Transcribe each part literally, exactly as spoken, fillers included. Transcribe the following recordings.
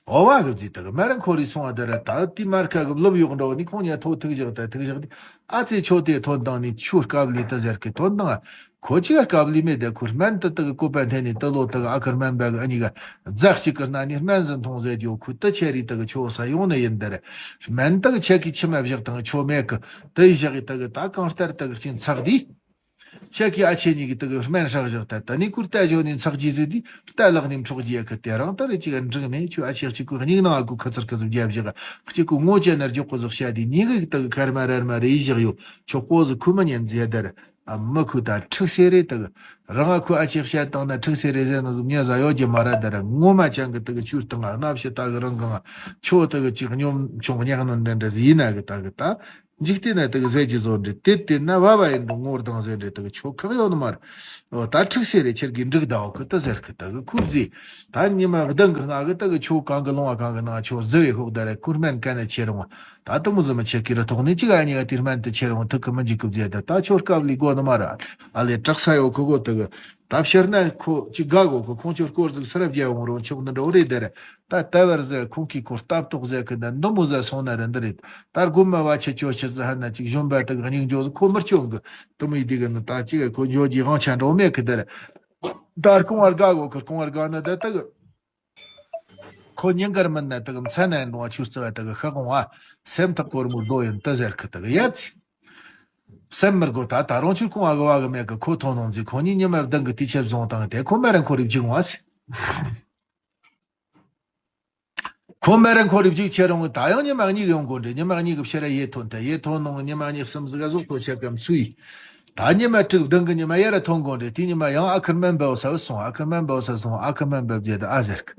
ཨོ་བ་གི་ཟིག་དག་མ་ར་འཁོར་རི་སོང་བ་དེ་ར། ད་དེ་མར་ཁ་གི་ལོབ་ཡོག་འགྲོ་ནི་ཁོང་ཉ་ཐོ་ཐུག་བཞག་ད་ཐུག་བཞག་དེ། ཨ་ཙེ་ཁྱོད་དེ་ཐོན་དང་ནི་ཆུ་སྐབས་ལི་ད་ཟེར་གི་ཐོན་དང་། ཁོ་ཅི་ག་སྐབས་ལི་མེད་དེ། ཁོ་སྨན་དུ་དག་བཀོད་པ་འཐེན་ནི་དུ་ལོ་དག་ཨ་ཁུ་སྨན་པ་གི་ཨ་ཉི་ག་རྫ་གཅིག་གི་སྣ་ནི་སྨན་ཟིན་འཐུང་ཟེར་རྒྱུ། ཁོ་དུ་ཆེ་རི་དག་ཁྱོད་ས་ཡོང་ནི་ཡིན་དེ་ར། སྨན་དག་ཆེ་གི་ཆི་མ་བཞག་དང་ཁྱོད་མེད་གི། དུ་ཡི་བཞག་གི་དག་ད་གང་ལྟར་དག་གཅིག་ཚག་དི། ཤ་ཁི་ཨ་ཆེ་གཉིས་ཀྱི་དུ་གི་སྨན་སྲེག་བཞག་ད། ད་ནི་ཀུར་རྟ་ཞོ་ནི་འཚག་རྒྱུ་ཟིག་དེ་རྟ་ལག་ནས་འཕྲོག་རྒྱུ་ཡ་ཁི་དེ་རང་ལྟར་ཅིག་འགྲིག་མེད། ཁྱོད་ཨ་ཆེ་གཅིག་གི་སྙིང་ནང་ཨ་ཁུ་ཁི་ཚར་ཁི་ཚུར་རྒྱབ་བཞག་གཅིག་གི་ངོ་བཅད་ན་རྒྱུག་གི་ཟིག་བཤད་དེ། གཉིས་གི་དུ་གི་ཁར་མ་རར་མ་རེ་ཡི་བཞག་ཡོད། ཁྱོད་ཁོ་ཟིག་ཁུ་མི་ཉན་ཟེར་དར། ཨ་མི་ཁུ་ད་ཁྲིག་སེ་རེད་དུ་གི། རང་ཨ་ཁུ་ཨ་ཆེ་བཤད་བཏང་ན་ཁྲིག་སེ་རེད་ཟེར་ན་ཟིག་ཉན་ཟ་ཡོད་ཀྱི་མ་ར་དར། ངོ་མ་ཅང་གི་དུ་གི་ཆུ་སྟེང་ང་སྣ་བཤད་ད་གི་རང་གང་ང་ཁྱོད་དུ་གི་ཅིག་སྙོམ་ཆུང་ཉག་ནོ་འདྲ་འདྲ་ཟིག་ཡིན་ན་གི་ད་གི་ད། འཇིག་རྟེན་ན་དག་ཟས་ཀྱི་བཟོ་འདྲེ་དེ་དེ་ན་བ་བ་ཡིན་འགྲོ་ངོར་དང་ཟས་འདྲེ་དག་ཆོ་ཁག་ཡོད་ནི་མ་རེད། ད་ཁྲིག་སེ་རེ་ཁྱེར་གི་འགྲིག་ད་འོ་ཁི་ད་ཟེར་ཁི་དག་ཁུབ་ཟི། ད་ཉི་མ་བདུན་གི་ང་གི་དག་ཆོ་གང་གི་ལོང་བ་གང་གི་ནང་ཆོ་ཟི་བའི་ཤོག་ད་རེ་ཁུར་སྨན་ག་ནས་ཆེ་རུང་བ། ད་དུ་མོ་ཟི་མ་ཆེ་གི་ར་ཐོག་ནི་ཅི་ག་ཉི་ག་དེ་སྨན་དུ་ཆེ་རུང་ཐུག་གི་མི་འཇིག་ཁུབ་ཟེ། ད་ད་ཆོ་སྐབས་ལི་གོ་ནི་མ་རེད། ཨ་ལེ་དྲག་ས་ཡོད་ཁི་གོ་དག་ད་ཕྱིར་ན་ཁོ་ཅི་དགའ་གོ་གི། ཁོང་ཆོ་སྐོར་ཟིག་སི་རབ་རྒྱལ་འོང་རུང་ཆོག་ནི་འགྲོ་རེད་དེ་རེད། ད་ལྟ་བར་ཟེར་ཁོང་གིས་ཁོ་སྟབས་ཏོག་ཟེར་གི་འདི་འདི་མོ་ཟེར་སོང་ན་རེད་འདི་རེད། ད་རྒོད་མ་བ་ཆེ་ཁྱོད་ཆི་ཟེར་ཧ་ན་ཅིག་གཞོན་པ་དག་སྙིང་འཇོག་ཟིག་ཁོ་མི་སྐྱོན་གི། དུ་མི་ཡི་དེ་གི་ནི་ད་ཅིག་ཁོ་འཇོག་གི་དབང་ཆ་འགྲོ་མེད་གི་འདི་རེད། ད་རྐང་བར་དགའ་གོ་གི། རྐང་བར་དགའ་ན་ད་ད་གི་ཁོ་ཉིན་དཀར་མིན་ན་ད་གི་མཚན་ན་ཡིན་རུང་བ་ཆུ་རྩི་བ་ད་གི་ཤ་གོང་བ་སེམས་ཐག་གོར་མོ་རྡོ་ཡིན་ད་ཟེར་གི་ད་གི་ཡ་ཚི། སེམས་མི་དགོ་ད་ད་རུང་ཆུ་རྐང་བ་གི་བ་གི་མེད་གི། ཁོ་ཐོན་ནོང་ཟིག་ཁོ་གཉིས་ཉི་མ་བདུན་གི་དུས་ཆད་བཟུང་བཏང་དེ་ཁོ་མ་རེད་ཁོ་རིབ་ཅིག་བ་སི། ཁོ་མེ་ར་འཁོར་རིབ་ཅིག་ཁྱེར་འོང་། ད་ཡང་ཉི་མ་གཉིས་ཡོང་དགོས་འདྲེ། ཉི་མ་གཉིས་ཀྱི་ཕྱིར་ར་ཡེ་ཐོན་ཐལ། ཡེ་ཐོན་ནང་ཉི་མ་གཉིས་གསུམ་ཟིག་ག་ཟོག་ཐོ་ཆེ་གམ་ཚུའི། ད་ཉི་མ་དྲུག་བདུན་གི་ཉི་མ་ཡ་ར་ཐོན་དགོས་འདྲེ། དེ་ཉི་མ་ཡང་ཨ་ཁུར་སྨན་འབེལ་ས་བུད་སོང་། ཨ་ཁུར་སྨན་འབེལ་ས་སོང་། ཨ་ཁུར་སྨན་འབེལ་རྗེས་དུ་ཨ་ཟེར་གི།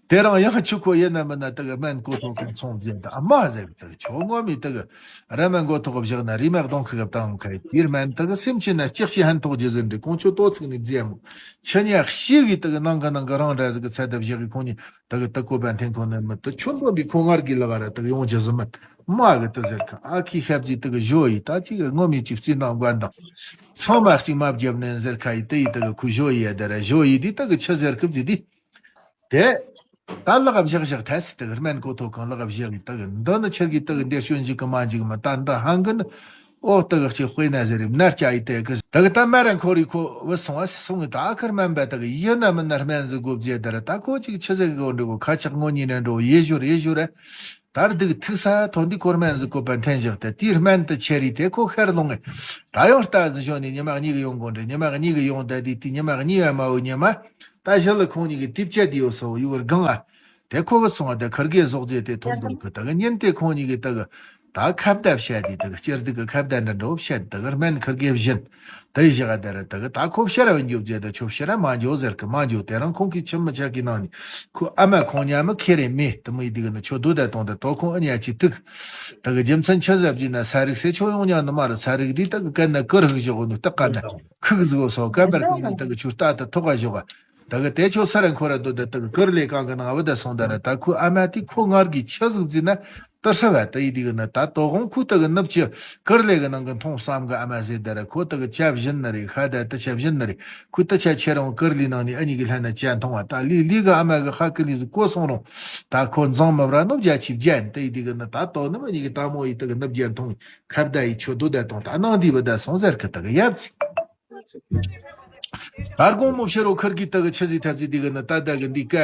དེ་རང་ཡང་ཆུ་ཁོ་ཡེ་ན་མིན་ན་དུ་གི་སྨན་གོ་ཐོག་གམ་སོང་རྗེས་དུ་ཨ་མ་ཟེར་གི། དུ་ཆོ་ངོ་མི་དུ་གི་ར་སྨན་གོ་ཐོག་གི་བཞག་ན་རི་མ་གདོང་ཁུ་གི་བཏང་ཁ་ཡི། དེར་སྨན་དུ་གི་སེམས་ཆེ་ན་ལྕགས་ཤི་ཧན་ཐོག་རྗེས་ཟིན་འདྲེ། ཁོང་ཆོ་ཏོ་ཚིག་ནི་རྫིས་མོ། ཆ་ཉག་ཤི་གི་དུ་གི་ནང་གི་ནང་གི་རང་འདྲ་ཟིག་གི་ཚད་དུ་བཞག་གི་ཁོང་ཉིད། དེ་གི་དེ་བཀོད་པ་འཐེན་ཁོ་ནི་མི་དེ་ཁྱོད་འདོན་པའི་ཁོ་ངར་གི་ལ་ག་ར་དེ་གི་ཡོང་རྒྱུ་ཟིན་མི་མ་གི་དེ་ཟེར་གི། ཨ་ཁི་ཤབ་ཀྱི་དེ་གི་ཞོ་ཡི་ད་ཅིག་གི་ངོ་མི་ཅིག་རྩིས་ནང་དགོན་དང་ཚང་མ་གཅིག་མ་བརྒྱབ་ནས་ཟེར་ཁ་ཡི་དེ་ཡི་དེ་གི་ཁུ་ཞོ་ཡི་ཡ་དེ་ར་ཞོ་ཡི་དེ་དེ་གི་ཆི་ཟེར་གི་བརྩིས་དེ། དེ་ད་ལག་བཞག་བཞག་ཐལ་སི་དེ་གི་སྨན་གོ་ཐོ་གང་ལག་བཞག་གི་དེ་གི་འདི་ནི་ཆི་གི་དེ་གི་འདིར་ཤོན་འཇིག་གི་མ་འཇིག་མི་ད་འདི་ཧང་གི་ནི། ཨོ་དེ་གི་གཅིག་དཔེ་ན་ཟེར་རིམ་ནར་ཅ་ཡི་དེ་གི་དེ་གི་ད་མ་ར་འཁོར་ཡི་ཁོ་བུད་སོང་བ་སོང་གི། ད་ཨ་ཁུར་སྨན་པ་དེ་གི་ཡིན་ན་མིན་ན་སྨན་ཟིག་དགོས་བྱས་དེ་ར། ད་ཁོ་ཅིག་ཆི་ཟིག་གི་འགྲོ་གོ་ཁ་ཆག་ངོ་གཉིས་ནས་འགྲོ་ཡེ་ཞོར་ཡེ་ཞོར་ར། ད་ར་དེ་གི་ཐུག་ས་ཐོན་དུས་ཁོར་སྨན་ཟིག་བཀོད་པ་འཐེན་བཞག་སྟེ་དེའི་སྨན་དུ་ཆེ་རི་དེ་ཁོ་ཤར་ལོང་ངེ། ད་ཡང་རྟ་ཟིག་ཞོན་ནས་ཉི་མ་གཉིས་གི་ཡོང་དགོས་འདྲེ། ཉི་མ་གཉིས་གི་ཡོང་ད་དེ་དེ་ཉི་མ་གཉིས་ཡ་མ་འོ་ཉི་མ། ད་ཞི་ལི་ཁོང་གཉིས་ཀྱི་དེབ་ཆད་དེ་ཡོད་སོ་ཡུ་གུར་གང་ཨ། དེ་ཁོ་བུད་སོང་བ་དེ་ཁུར་གེ་ཟོག་རྫས་དེ་ཐོན་འདུག་གི། དེ་གི་ཉིན་དེ་ཁོང་གཉིས་ཀྱི་དེ་གི་ད་ཁ་བརྡ་བཤད་དེ་དེ་གི་སྤྱིར་དེ་གི་ཁ་བརྡ་འདྲ་འདྲ་བོ་བཤད། དེ་གི་སྨན་ཁུར་གེ་བཞིན་དེ་བཞི་ག་དེ་ར་དེ་གི་ད་ཁོ་ཕྱིར་བུད་འགྱོ་བྱས་དེ་ཁྱོད་ཕྱིར་ར་མ་འགྱོ་ཟེར་གི། མ་འགྱོ་དེ་རང་ཁོང་གི་ཁྱིམ་མི་ཆ་གི་ནང་ནས་ཁོ་ཨ་མ་ཁོང་ཉ་མི་ཁེ་རེ་མེད་དེ་མོ་ཡི་དེ་གི་ནི་ཁྱོད་སྡུག་ད་གཏོང་དེ་དོ་ཁོང་ཨ་ཉ་ཅི་ཐུག་དེ་གི་རྒྱུ་མཚན་ཆི་ཟབ་ཀྱི་ན་ས་རིག་སེ་ཁྱོད་ཡོང་ཉ་ནི་མ་ར། ས་རིག་དེ་དེ་གི་ཀན་ན་ཀུར་ཧུག་བཞག་གོ་ནི་སྟག་ཀ་ན་ཁུག་ཟིག་གོ་སོ་ཀ་བར་གི་ནི་དེ་གི་ཁྱོད་རྟ་དེ་ཐོག་ག་བཞག་ག། ད་གི་དེ་ཆོ་ས་ར་འཁོར་ར་དོ་ད་ད་གི་ཀིར་ལེ་གང་གི་ནང་བུད་ད་སོང་ད་ར། ད་ཁོའི་ཨ་མ་དེ་ཁོ་ངར་གི་ཆི་ཟིག་བརྩིས་ན་ད་ཧྲི་བ་ད་ཡི་དེ་གི་ན་ད་དོ་དགོང་ཁོ་ད་གི་ནུབ་ཅི་ཀིར་ལེ་གི་ནང་གི་མཐོང་བསམ་གི་ཨ་མ་ཟེར་ད་ར། ཁོ་ད་གི་ཆ་བཞིན་ནི་རེད། ཤ་ད་ད་ཆ་བཞིན་ནི་རེད། ཁོ་ད་ཆ་ཆེ་རུང་ཀིར་ལེ་ནང་ནས་ཨ་ཉི་གི་ལྷན་ན་ཅན་མཐོང་བ། ད་ལི་ལི་གི་ཨ་མ་གི་ཧ་ཀི་ལི་ཟིག་གོ་སོང་རུང་ད་ཁོ་འཛང་མི་བ་ར་ནུབ་རྒྱ་ཆི་བརྒྱན་ད་ཡི་དེ་གི་ན་ད་དོ་ནུབ་ཨ་ཉི་གི་ད་མོ་ཡི་ད་གི་ནུབ་རྒྱ་མཐོང་ཁ་བརྡ་ཡི་ཆོ་དོ་ད་དང་ད་ནང་དེ་བུད་ད་སོང་ཟེར་གི། ད་གི་ཡབ་ཚི། ད་དགོང་མོ་ཕྱི་རུ་ཁུར་གི་ད་གི་ཆི་ཟིག་ཐབས་ཟིག་དེ་གི་ནི་ད་ད་གི་འདི་ཀ་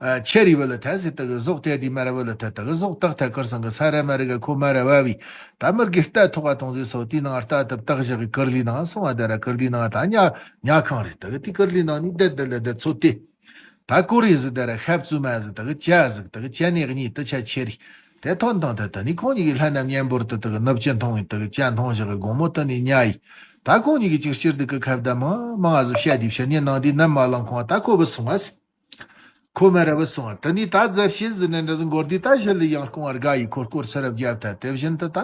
ཨ་ཆེ་རི་བ་ལ་ཐལ་སི། ད་གི་ཟོག་དེ་དེ་མ་ར་བ་ལ་ཐལ། ད་གི་ཟོག་ཏག་ཐལ་ཀར་སང་གི་ས་ར་མ་ར་གི་ཁོ་མ་ར་བ་བི། ད་མིར་གི་རྟ་ཐོག་ག་གཏོང་ཟིག་སོ་དེའི་ནང་རྟ་ཐབ་ཏག་བཞག་གི་ཀིར་ལི་ནང་སོང་བ། ད་ར་ཀིར་ལི་ནང་ད་ཉ་ཉ་ཁང་རེད། ད་གི་དེ་ཀིར་ལི་ནང་ནི་བསྡད་བསྡད་ལ་བསྡད་ཚོ་དེ། ད་ཀོ་རི་ཟིག་དེ་ར་ཤབ་བཙུ་མ་ཟིག་ད་གི་ཅ་ཟིག་ད་གི་ཅ་ནི་གཉིས་ད་ཆ་ཆེ་རི། དེ་ཐོན་དང་ད་ད་ནི་ཁོང་གཉིས་ཀྱི་ལྷ་ནམ་གཉན་འབོར་དུ་ད་གི་ནུབ་ཅི་མཐོང་ཡིན་ད་གི་ཅ་མཐོང་བཞག་གི་དགོང་མོ་ད་ནི་ཉ་ཡི། ད་ཁོང་གཉིས་ཀྱི་ཅིག་སྤྱིར་དུ་གི་ཁ་བརྡ་མང་མང་ཟིག་བཤད་དེ་ཕྱིར་ཉིན་ནང་དེ་ནམ་མ་ལང་ཁོང་ད་ཁོ་བུད་སོང་བ་སི། ཁོ་མ་ར་བུད་སོང་བ། ད་ནི་ད་རྫབ་ཤེས་ཟིན་ནས་འདྲ་ཟིག་འགོར་དུས་ད་ཞི་ལི་ཡང་སྐོང་བར་དགའ་ཡི་ཁོ་སྐོར་ས་རབ་རྒྱབ་ད་དེ་བཞིན་དུ་ད་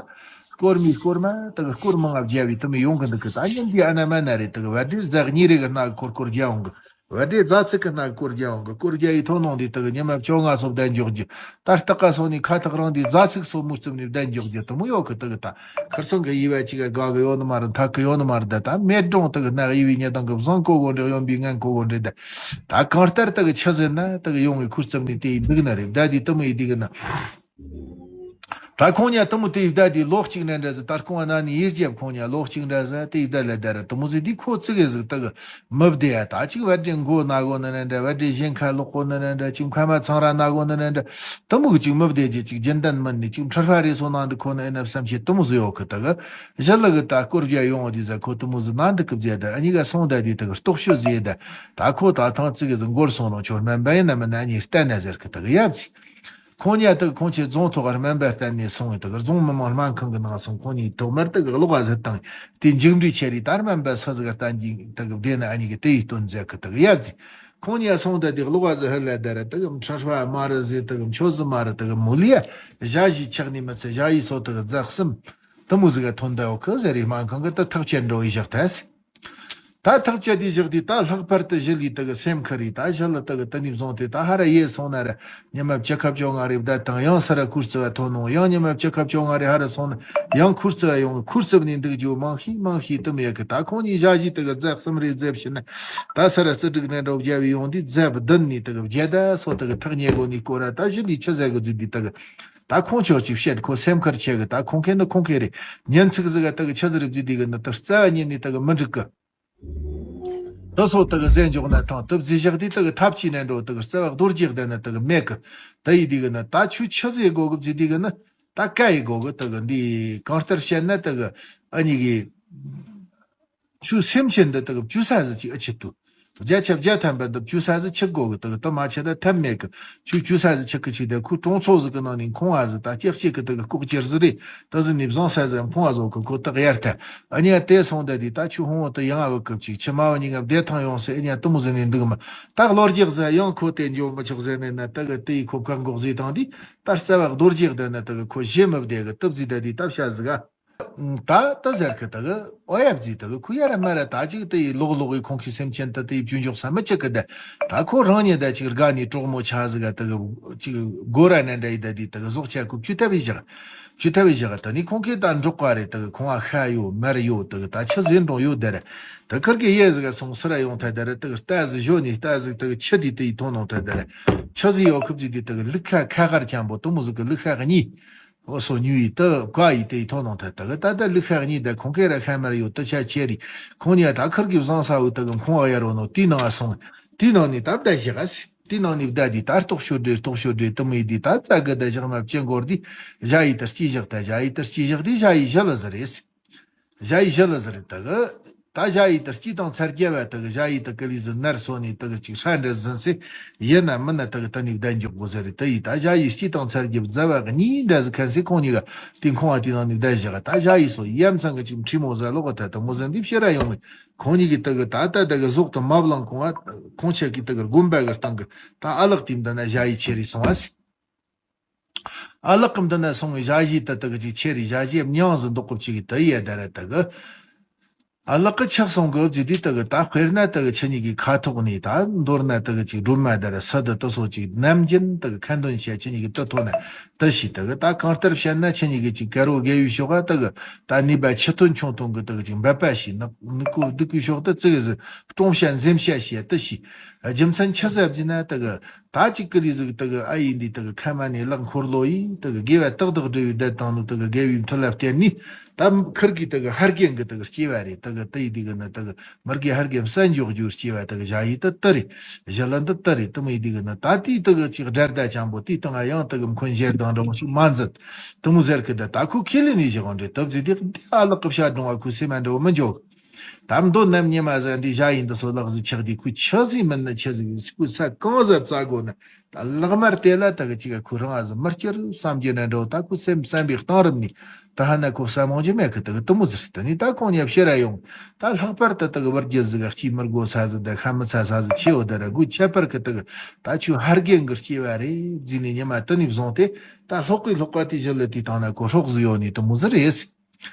སྐོར་མི་སྐོར་མ་ད་གི་སྐོར་མང་ང་རྒྱབ་ཡི་དུ་མི་ཡོང་གི་འདུག་གི། ད་ཉིན་དེ་ཨ་ན་མ་ན་རེད་ད་གི་བ་དེར་ཟག་གཉིས་རེ་གི་སྣ་གི་ཁོར་སྐོར་རྒྱབ་འོང་གི། བ་དེ་རྫ་ཚིག་གི་ནང་སྐོར་རྒྱག་འོང་གི། སྐོར་རྒྱག་ཡི་ཐོག་ནང་དེ་དག་ཉི་མ་བཅོ་ལྔ་སོ་བསྡད་འཇོག་རྒྱུ། ད་སྟག་ཀ་སོ་ནི་ཁ་ཐག་རང་དེ་རྫ་ཚིག་སོ་མུ་རྩིབ་ནས་བསྡད་འཇོག་རྒྱུ་དུ་མོ་ཡོད་གི། དག་ད་ཁིར་སང་གི་ཡི་བ་ཅིག་ག་དགའ་གི་ཡོད་ནི་མ་རེད། འཐག་གི་ཡོད་ནི་མ་རེད། ད་ད་མེད་འགྲོང་དག་ནག་ཡི་བའི་ཉེ་དང་གི་བཟང་གོ་གོ་འདྲེ་གཡོན་པའི་ངན་གོ་གོ་འདྲེ། ད་ད་གང་ལྟར་དག་ཆི་ཟེར་ན་དག་ཡོང་གི། ཁུར་རྩིབ་ནས་དེ་ཡི་འདུག་ནི་རེད། ད་དེ་དུ་མོ་ཡི་འདུག་ན། ད་ཁོང་ཉ་དུ་མོ་དེ་ཡི་བསྡད་དེ་ལོ་གཅིག་ནས་འདྲ་ཟེར། ད་ཁོང་ན་ནི་ཡིར་རྒྱབ་ཁོང་ཉ་ལོ་གཅིག་འདྲ་ཟེར། དེ་ཡི་བསྡད་ལ་བསྡད་ར་དུ་མོ་ཟེར་དེ་ཁོ་ཙི་གེ་ཟིག་དག་མི་བདེ་ཡ། ད་ཅིག་བ་དྲེ་མགོ་ན་གོ་ནི་ནས་འདྲ། བ་དྲེ་གཞན་ཁ་ལོག་གོ་ནི་ནས་འདྲ། ཅིག་མཁལ་མ་ཚང་ར་ན་གོ་ནི་ནས་འདྲ། དུ་མོ་གི་ཅིག་མི་བདེ་རྒྱུ་ཅིག་རྒྱུན་ལྡན་མིན་ནི་ཅིག་འཕྲུལ་ཧྲ་རེ་སོ་ནང་དུ་ཁོ་ནི་ཨེ་ན་བསམ་ཤེས་དུ་མོ་ཟིག་ཡོད་གི། དག་གཞི་ལ་གི་ད་སྐོར་རྒྱག་ཡོང་བ་དེ་ཟེར། ཁོ་དུ་མོ་ཟིག་ན་འདུག་གི་བཟེ། ད་ཨ་ཉི་ག་སོང་ད་དེ་དག་ལྟོགས་ཤོས་ཟེ། ད་ད་ཁོ་ད་ཐང་ཙི་གེ་ཟིག་མགོར་སོང་རུང་ཁྱོད་སྨན་པ་ཡིན་ན་མིན་ན་ཨ་ཉི་ལྟ་ན་ཟེར་གི། དག་ཡབ་ཟིག་ཁོང་ཉ་དག་ཁོང་ཆེ་རྫོང་ཐོག་སྨན་པ་བསྟན་ནས་སོང་བའི་དག་རྫོང་མི་མང་སྨན་ཁང་གི་ནང་སོང་། ཁོང་ཉིད་ཐོག་མར་དག་གློག་བ་ཟིག་བཏང་། དེ་མཇུག་འབྲས་ཆེ་རེད། ད་སྨན་པ་སུ་ཟིག་བསྟན་གྱིན་དག་བདེ་ན་ཨ་ཉི་གི་དེ་ཡི་སྟོན་མཛད་གི། དག་ཡབ་ཟིག་ཁོང་ཉ་སོང་ད་དེ་གློག་བ་ཟིག་ཧི་ལ་ད་ར་དག་འཕྲུལ་ཧྲ་མ་རེད་ཟེ། དག་མཆོད་ཟི་མ་རེད། དག་མུ་ལི་ཡ་ཞ་ཞི་ཆགས་ནི་མི་ཚེ་ཞ་ཡི་སོ་དག་རྫ་གསུམ་དུ་མོ་ཟིག་ག་ཐོན་ད་འོ་གི་ཟེར་རེ། སྨན་ཁང་གི་ད་ཐག་བཅད་འགྲོ་ཡི་བཞག་ཐལ། ད་ཐག་བཅད་དེ་བཞག་དུས་ད་ལྷག་པར་དུ་ཞི་ལིའི་དག་སེམས་ཁུར་རེད། ད་ཞི་ལི་དག་དུ་ནི་བཟུང་སྟེ་ད་ཧ་ར་ཡེ་སོང་ན་ར་ཉི་མ་བཅུ་ཁ་བཅོ་ལྔ་རེ་བསྡད་དང་ཡང་ས་ར་ཁུར་རྩི་བ་ཐོན་ནོ། ཡང་ཉི་མ་བཅུ་ཁ་བཅོ་ལྔ་རེ་ཧ་ར་སོང་ན་ཡང་ཁུར་རྩི་བ་ཡོང་། ཁུར་རྩིབ་ནས་འདུག་རྒྱུ་མང་ཤས་མང་ཤས་དུ་མོ་ཡ་གི། ད་ཁོང་གཉིས་ཞ་ཞི་དག་རྫ་གསུམ་རེ་རྫབ་ཤི་ན་ད་ས་ར་རྩི་དྲུག་ནས་འགྲོ་བརྒྱ་བའི་ཡོང་དུས་རྫབ་བདུན་ནས་དག་བརྒྱ་ད་སོ་དག་ཐག་ཉེ་གོ་ནས་སྐོར་ར། ད་ཞི་ལི་ཆི་ཟེར་གི་ཟིག་དུས་དག་ད་ཁོང་ཆོག་ཅིག་བཤད། ཁོ་སེམས་ཁུར་ཆེ་གི། ད་ཁོང་ཁེ་འདི་ཁོང་ཁེ་རེད། ཉན་ཚིག་ཟིག་ག་དག་ཆི་ཟིག་རེད་ཟིག་དུས་གི་ན་ད་རྩ་བ་ཉིད་ནས་དག་མི་འགྲིག་གི། དུ་སོ་དག་ཟན་འཇོག་ན་ཐང་དུ་བརྫི་བཞག་དུས་དག་ཐབས་ཀྱིས་ནས་འགྲོ་དག་རྩ་བ་རྡོ་རྗེ་གདན་ན་དག་མེད་གི། དུ་ཡི་དུས་གི་ན་ད་ཆུ་ཆི་ཟིག་དགོ་གི་བརྫི་དུས་གི་ན་ད་ཀ་ཡི་དགོ་གི། དག་འདི་གང་ལྟར་བཤད་ན་དག་ཨ་ཉི་གི་ཆུ་སེམས་ཅན་འདི་དག་བཅུ་ས་ཟིག་ཅིག་ཨ་ཆི་ཏུ་བརྒྱ་ཆ་བརྒྱ་ཐམ་པ་འདི་བཅུ་ས་ཟིག་ཆི་དགོ་གི། དག་དུ་མ་ཆི་ད་ཐམ་མེད་གི། ཆུ་བཅུ་ས་ཟིག་ཆི་གི་ཆི་དེ་ཁུ་གྲོང་ཚོ་ཟིག་གི་ནང་ནས་ཁོང་ཨ་ཟིག་ད་ཅེག་ཅེག་གི་དག་ལྐོག་གྱེར་ཟིག་རེད། ད་ཟི་ནི་བཟང་ས་ཟི་ཕུང་བ་བཟོ་གི་ཁོ་ཐག་ཡར་ཐལ། ཨ་ཉ་དེ་སོང་ད་དེ་ད་ཆུ་ཧོང་བོ་དུ་ཡང་བུ་གི་ཅིག་ཆུ་མ་བུ་ཉིན་ག་བདེ་ཐང་ཡོང་སེ། ཨ་ཉ་དུ་མོ་ཟི་ནི་འདུག་མ་ད་གློ་རྒྱག་ཟ་ཡང་ཁོ་དེ་འཇོག་མི་ཆོག་ཟེར་ནས་ན་ད་གི་དེ་ཡི་ཁོ་བཀག་འགོག་ཟི་དང་དེ་ད་རྩ་བ་རྡོ་རྗེ་གདན་ན་ད་གི་ཁོ་ཞེ་མི་བདེ་གི་སྟབས་ཟི་ད་དེ་ད་བྱ་ཟི་ག་ད་ད་ཟེར་གི་ད་གི་ཨོ་ཡབ་ཟི་ད་གི་ཁུ་ཡ་ར་མ་ར་ད་ཅིག་དེ་ཡི་ལོག་ལོག་གི་ཁོང་གི་སེམས་ཅན་ད་དེ་ཡི་བཅུ་འཇོག་ས་མི་ཆེ་གི་ད། ད་ཁོ་རང་ཉིད་ད་ཅིག་དགའ་ནི་གྲོགས་མོ་ཆ་ཟི་ག་ད་གི་ཅིག་སྒོ་ར་ནས་འདྲ་ཡི་ད་དེ་ད་གི་ཟོག་ཆ་ཁུ་བཅུ་ཐབས་ཡི་བཞག་བཅུ་ཐབས་བཞག་ད་ནི་ཁོང་གིས་ད་འབྲོག་པ་རེད། ད་གི་ཁོང་ཨ་ཤ་ཡོད་མར་ཡོད་ད་གི་ད་ཆི་ཟེར་འགྲོ་ཡོད་དེ་རེད། ད་ཁིར་གི་ཡེ་ཟི་ག་སོང་སི་ར་ཡོང་ཐལ་དེ་རེད། ད་གི་རྟ་ཟི་ཞོ་ནི་རྟ་ཟི་ད་གི་ཆི་དེ་དེ་ཡི་ཐོན་ནོ་ཐལ་དེ་རེད། ཆི་ཟི་ཡོད་ཁུབ་ཟི་དེ་ད་གི་ལུག་ཁ་ཁ་གར་ཆང་པོ་དུ་མོ་ཟི་གི་ལུག་ཁ་གཉིས། འོ་སོ་ཉུ་ཡི་ད་བཀའ་ཡི་དེ་ཡི་ཐོན་ནོ་ཐལ། ད་གི་ད་ད་ལུག་ཁ་གཉིས་ད་ཁོང་གི་ར་ཁ་མར་ཡོད་ད་ཆ་ཆེ་རི། ཁོང་ཉ་ད་ཁིར་གི་བཟང་ས་འུ་ད་གི་ཁོང་ཨ་ཡ་རོ་ནོ་དེ་ནང་ཨ་སོང་། དེ་ནང་ནི་ད་བདའ་བཞག་ཨ་སི། དེ་ནང་ནི་བདའ་དི་ད་རྟོག་ཤོར་འདྲེ་རྟོག་ཤོར་འདྲེ་དུ་མི་དི་ད་རྩ་གི་ད་ཞག་མ་བཅད་འགོར་དི་ཞ་ཡི་ད་སྐྱི་ཞག་ད་ཞ་ཡི་ད་སྐྱི་ཞག་དི་ཞ་ཡི་ཞི་ལ་ཟི་རེད། ཞ་ཡི་ཞི་ལ་ཟི་རེད། ད་གི་ད་ཞ་ཡི་ད་སྐྱི་དང་ཚར་རྒྱ་བ་ད་གི་ཞ་ཡི་ད་གི་ལི་ཟི་ནར་སོ་ནི་ད་གི་ཅིག་ཧྲ་འདྲ་ཟིན་སི། ཡིན་ན་མིན་ན་ད་གི་ད་ནི་བདའ་འཇོག་དགོ་ཟི་རེད། ད་ཡི་ད་ཞ་ཡི་སྐྱི་དང་ཚར་རྒྱ་བ་ཟ་བ་གི་གཉིས་འདྲ་ཟི་ཁན་སི་ཁོང་གཉིས་ག་དེ་ཁོང་བ་དེ་ནང་ནི་བདའ་ཞག་ད་ཞ་ཡི་སོ་ཡམ་ཚང་གི་ཅིག་ཁྲི་མོ་ཟ་ལོག་ག་ད་ད་མོ་ཟན་དི་ཕྱི་ར་ཡོང་གི། ཁོང་གཉིས་ཀྱིས་དེ་གི་ད་ལྟ་དེ་གི་ཟོག་དེ་མ་བླངས་གོང་ང་ཁོང་ཆེ་གི་དེ་གི་དགོན་པ་གི་སྟེང་གི་ད་ཨ་ལགས་དེ་འདི་ན་ཞ་ཡི་ཆེ་རི་སོང་བ་སི། ཨ་ལགས་གི་འདི་ན་སོང་བའི་ཞ་ཡི་ད་དེ་གི་ཅིག་ཆེ་རི་ཞ་ཡི་མྱང་ཟི་འདོག་གོ་ཅིག་གི་དེ་ཡི་ད་ར་དེ་གི་ཨ་ལགས་གི་ཆགས་སོང་གི་ཟི་དི་དེ་གི་ད་དཔེར་ན་དེ་གི་ཆི་གཉིས་ཀྱི་ཁ་ཐོག་ནས་ད་མདོར་ན་དེ་གི་ཅིག་སྒྲོལ་མ་ད་ར་སི་དི་དེ་སོ་ཅིག་ནམ་རྒྱུན་དེ་གི་ཁ་འདོན་བྱས་ཆི་གཉིས་ཀྱི་དེ་ཐོག་ན། དེ་ཞིག་དེ་གི་ད་གང་ལྟར་བཤད་ན་ཆི་གཉིས་ཀྱི་ཅིག་དཀར་བོ་དགེ་བའི་ཕྱོགས་ཨ་དེ་གི་ད་ནུས་པ་ཆེ་ཐོན་ཆུང་ཐོན་གི་དེ་གི་ཅིག་འབད་པ་ཞིག་ནག་ནུ་ཀུ་སྡུག་གི་ཕྱོགས་དེ་ཙི་གི་ཟི་སྲུང་བྱ་འཛེམ་བྱ་ཞེས་དེ་ཞིག་རྒྱུ་མཚན་ཆི་ཟབ་ཟིན་ན་དེ་གི་ད་ཅིག་གི་ལི་ཟིག་དེ་གི་ཨ་ཡིན་དི་དེ་གི་ཁ་མ་ནས་ལག་འཁོར་ལོ་ཡིན་དེ་གི་དགེ་བ་ཏག་ཏག་སྒྲུབ་པའི་བསྡད་དང་ནུ་དེ་གི་དགེ་བའི་མཐུ་ལ་བརྟེན་ནི་ད་ཁིར་གི་དེ་གི་ཧར་རྒན་གི་དེ་གི་སྐྱེ་བ་རེད། དེ་གི་དེ་ཡི་དི་གི་ནི་དེ་གི་མར་གི་ཧར་གི་བསད་འཇོག་རྒྱུ་སྐྱེ་བ་དེ་གི་ཞ་ཡི་དེ་དེ་རེད། ཞི་ལ་འདི་དེ་རེད། དེ་མོ་ཡི་དི་གི་ནི་ད་དེའི་དེ་གི་ཅིག་དགྲར་ཟླ་ཅང་པོ་དེའི་སྟེང་ང་ཡང་དེ་གི་མཁོན་ཞེར་དང་འདྲ་བོ་ཞིག་མ་མཛད། དེ་མོ་ཟེར་གི་ད་ད་ཁུ་ཁས་ལེན་ནི་ཞིག་འོང་འདྲེ་དེ་བཟི་དེ་འདི་ཨ་ལགས་གི་བཤད་སྒྲུང་བ་ཁུ་སེམས་མ་འདྲ་བོ་མི་འཇོག་ད་མདོ་ནམ་ཉི་མ་ཟ་འདི་ཞ་ཡི་འདི་སོ་ལག་ཟི་ཆགས་དེ་ཁུ་ཆི་ཟིག་མིན་ན་ཆི་ཟིག་ཁུ་ས་གང་ཟ་བཙའ་དགོ་ན། ད་ལག་དམར་དེ་ལ་ད་གི་ཅིག་ག་ཁོ་རང་ཨ་ཟི་མི་སྐྱུར་བསམ་རྒྱུ་ན་འགྲོ། ད་ཁོ་སེམས་བསམ་པའི་གཏིང་རིམ་ནས་ད་ཧ་ན་ཁོ་བསམ་མོང་རྒྱུ་མེད་གི། ད་གི་དུ་མོ་ཟེར། ད་ནི་ད་ཁོང་ཉ་ཕྱིར་ར་ཡོང་། ད་ལྷག་པར་དུ་ད་གི་བར་རྒྱུ་ཟི་ག་སྐྱིད་མི་དགོ་ས་ཟི་ད་ཤ་མི་ཚ་ས་ཟི་ཆེ་བོ་ད་ར་དགུ་ཁྱད་པར་གི་ད་གི་ད་ཆུ་ཧར་རྒན་གི་སྐྱེ་བ་རེད་ཟི་ནི་ཉི་མ་དུ་ནི་བཟུང་སྟེ་ད་ལྷོག་གི་ལྷོག་པ་དེ་ཞི་ལ་དེ་དང་ན་ཁོ་ཧྲོག་ཟི་ཡོད་ནི་དུ་མོ་ཟི་རེད།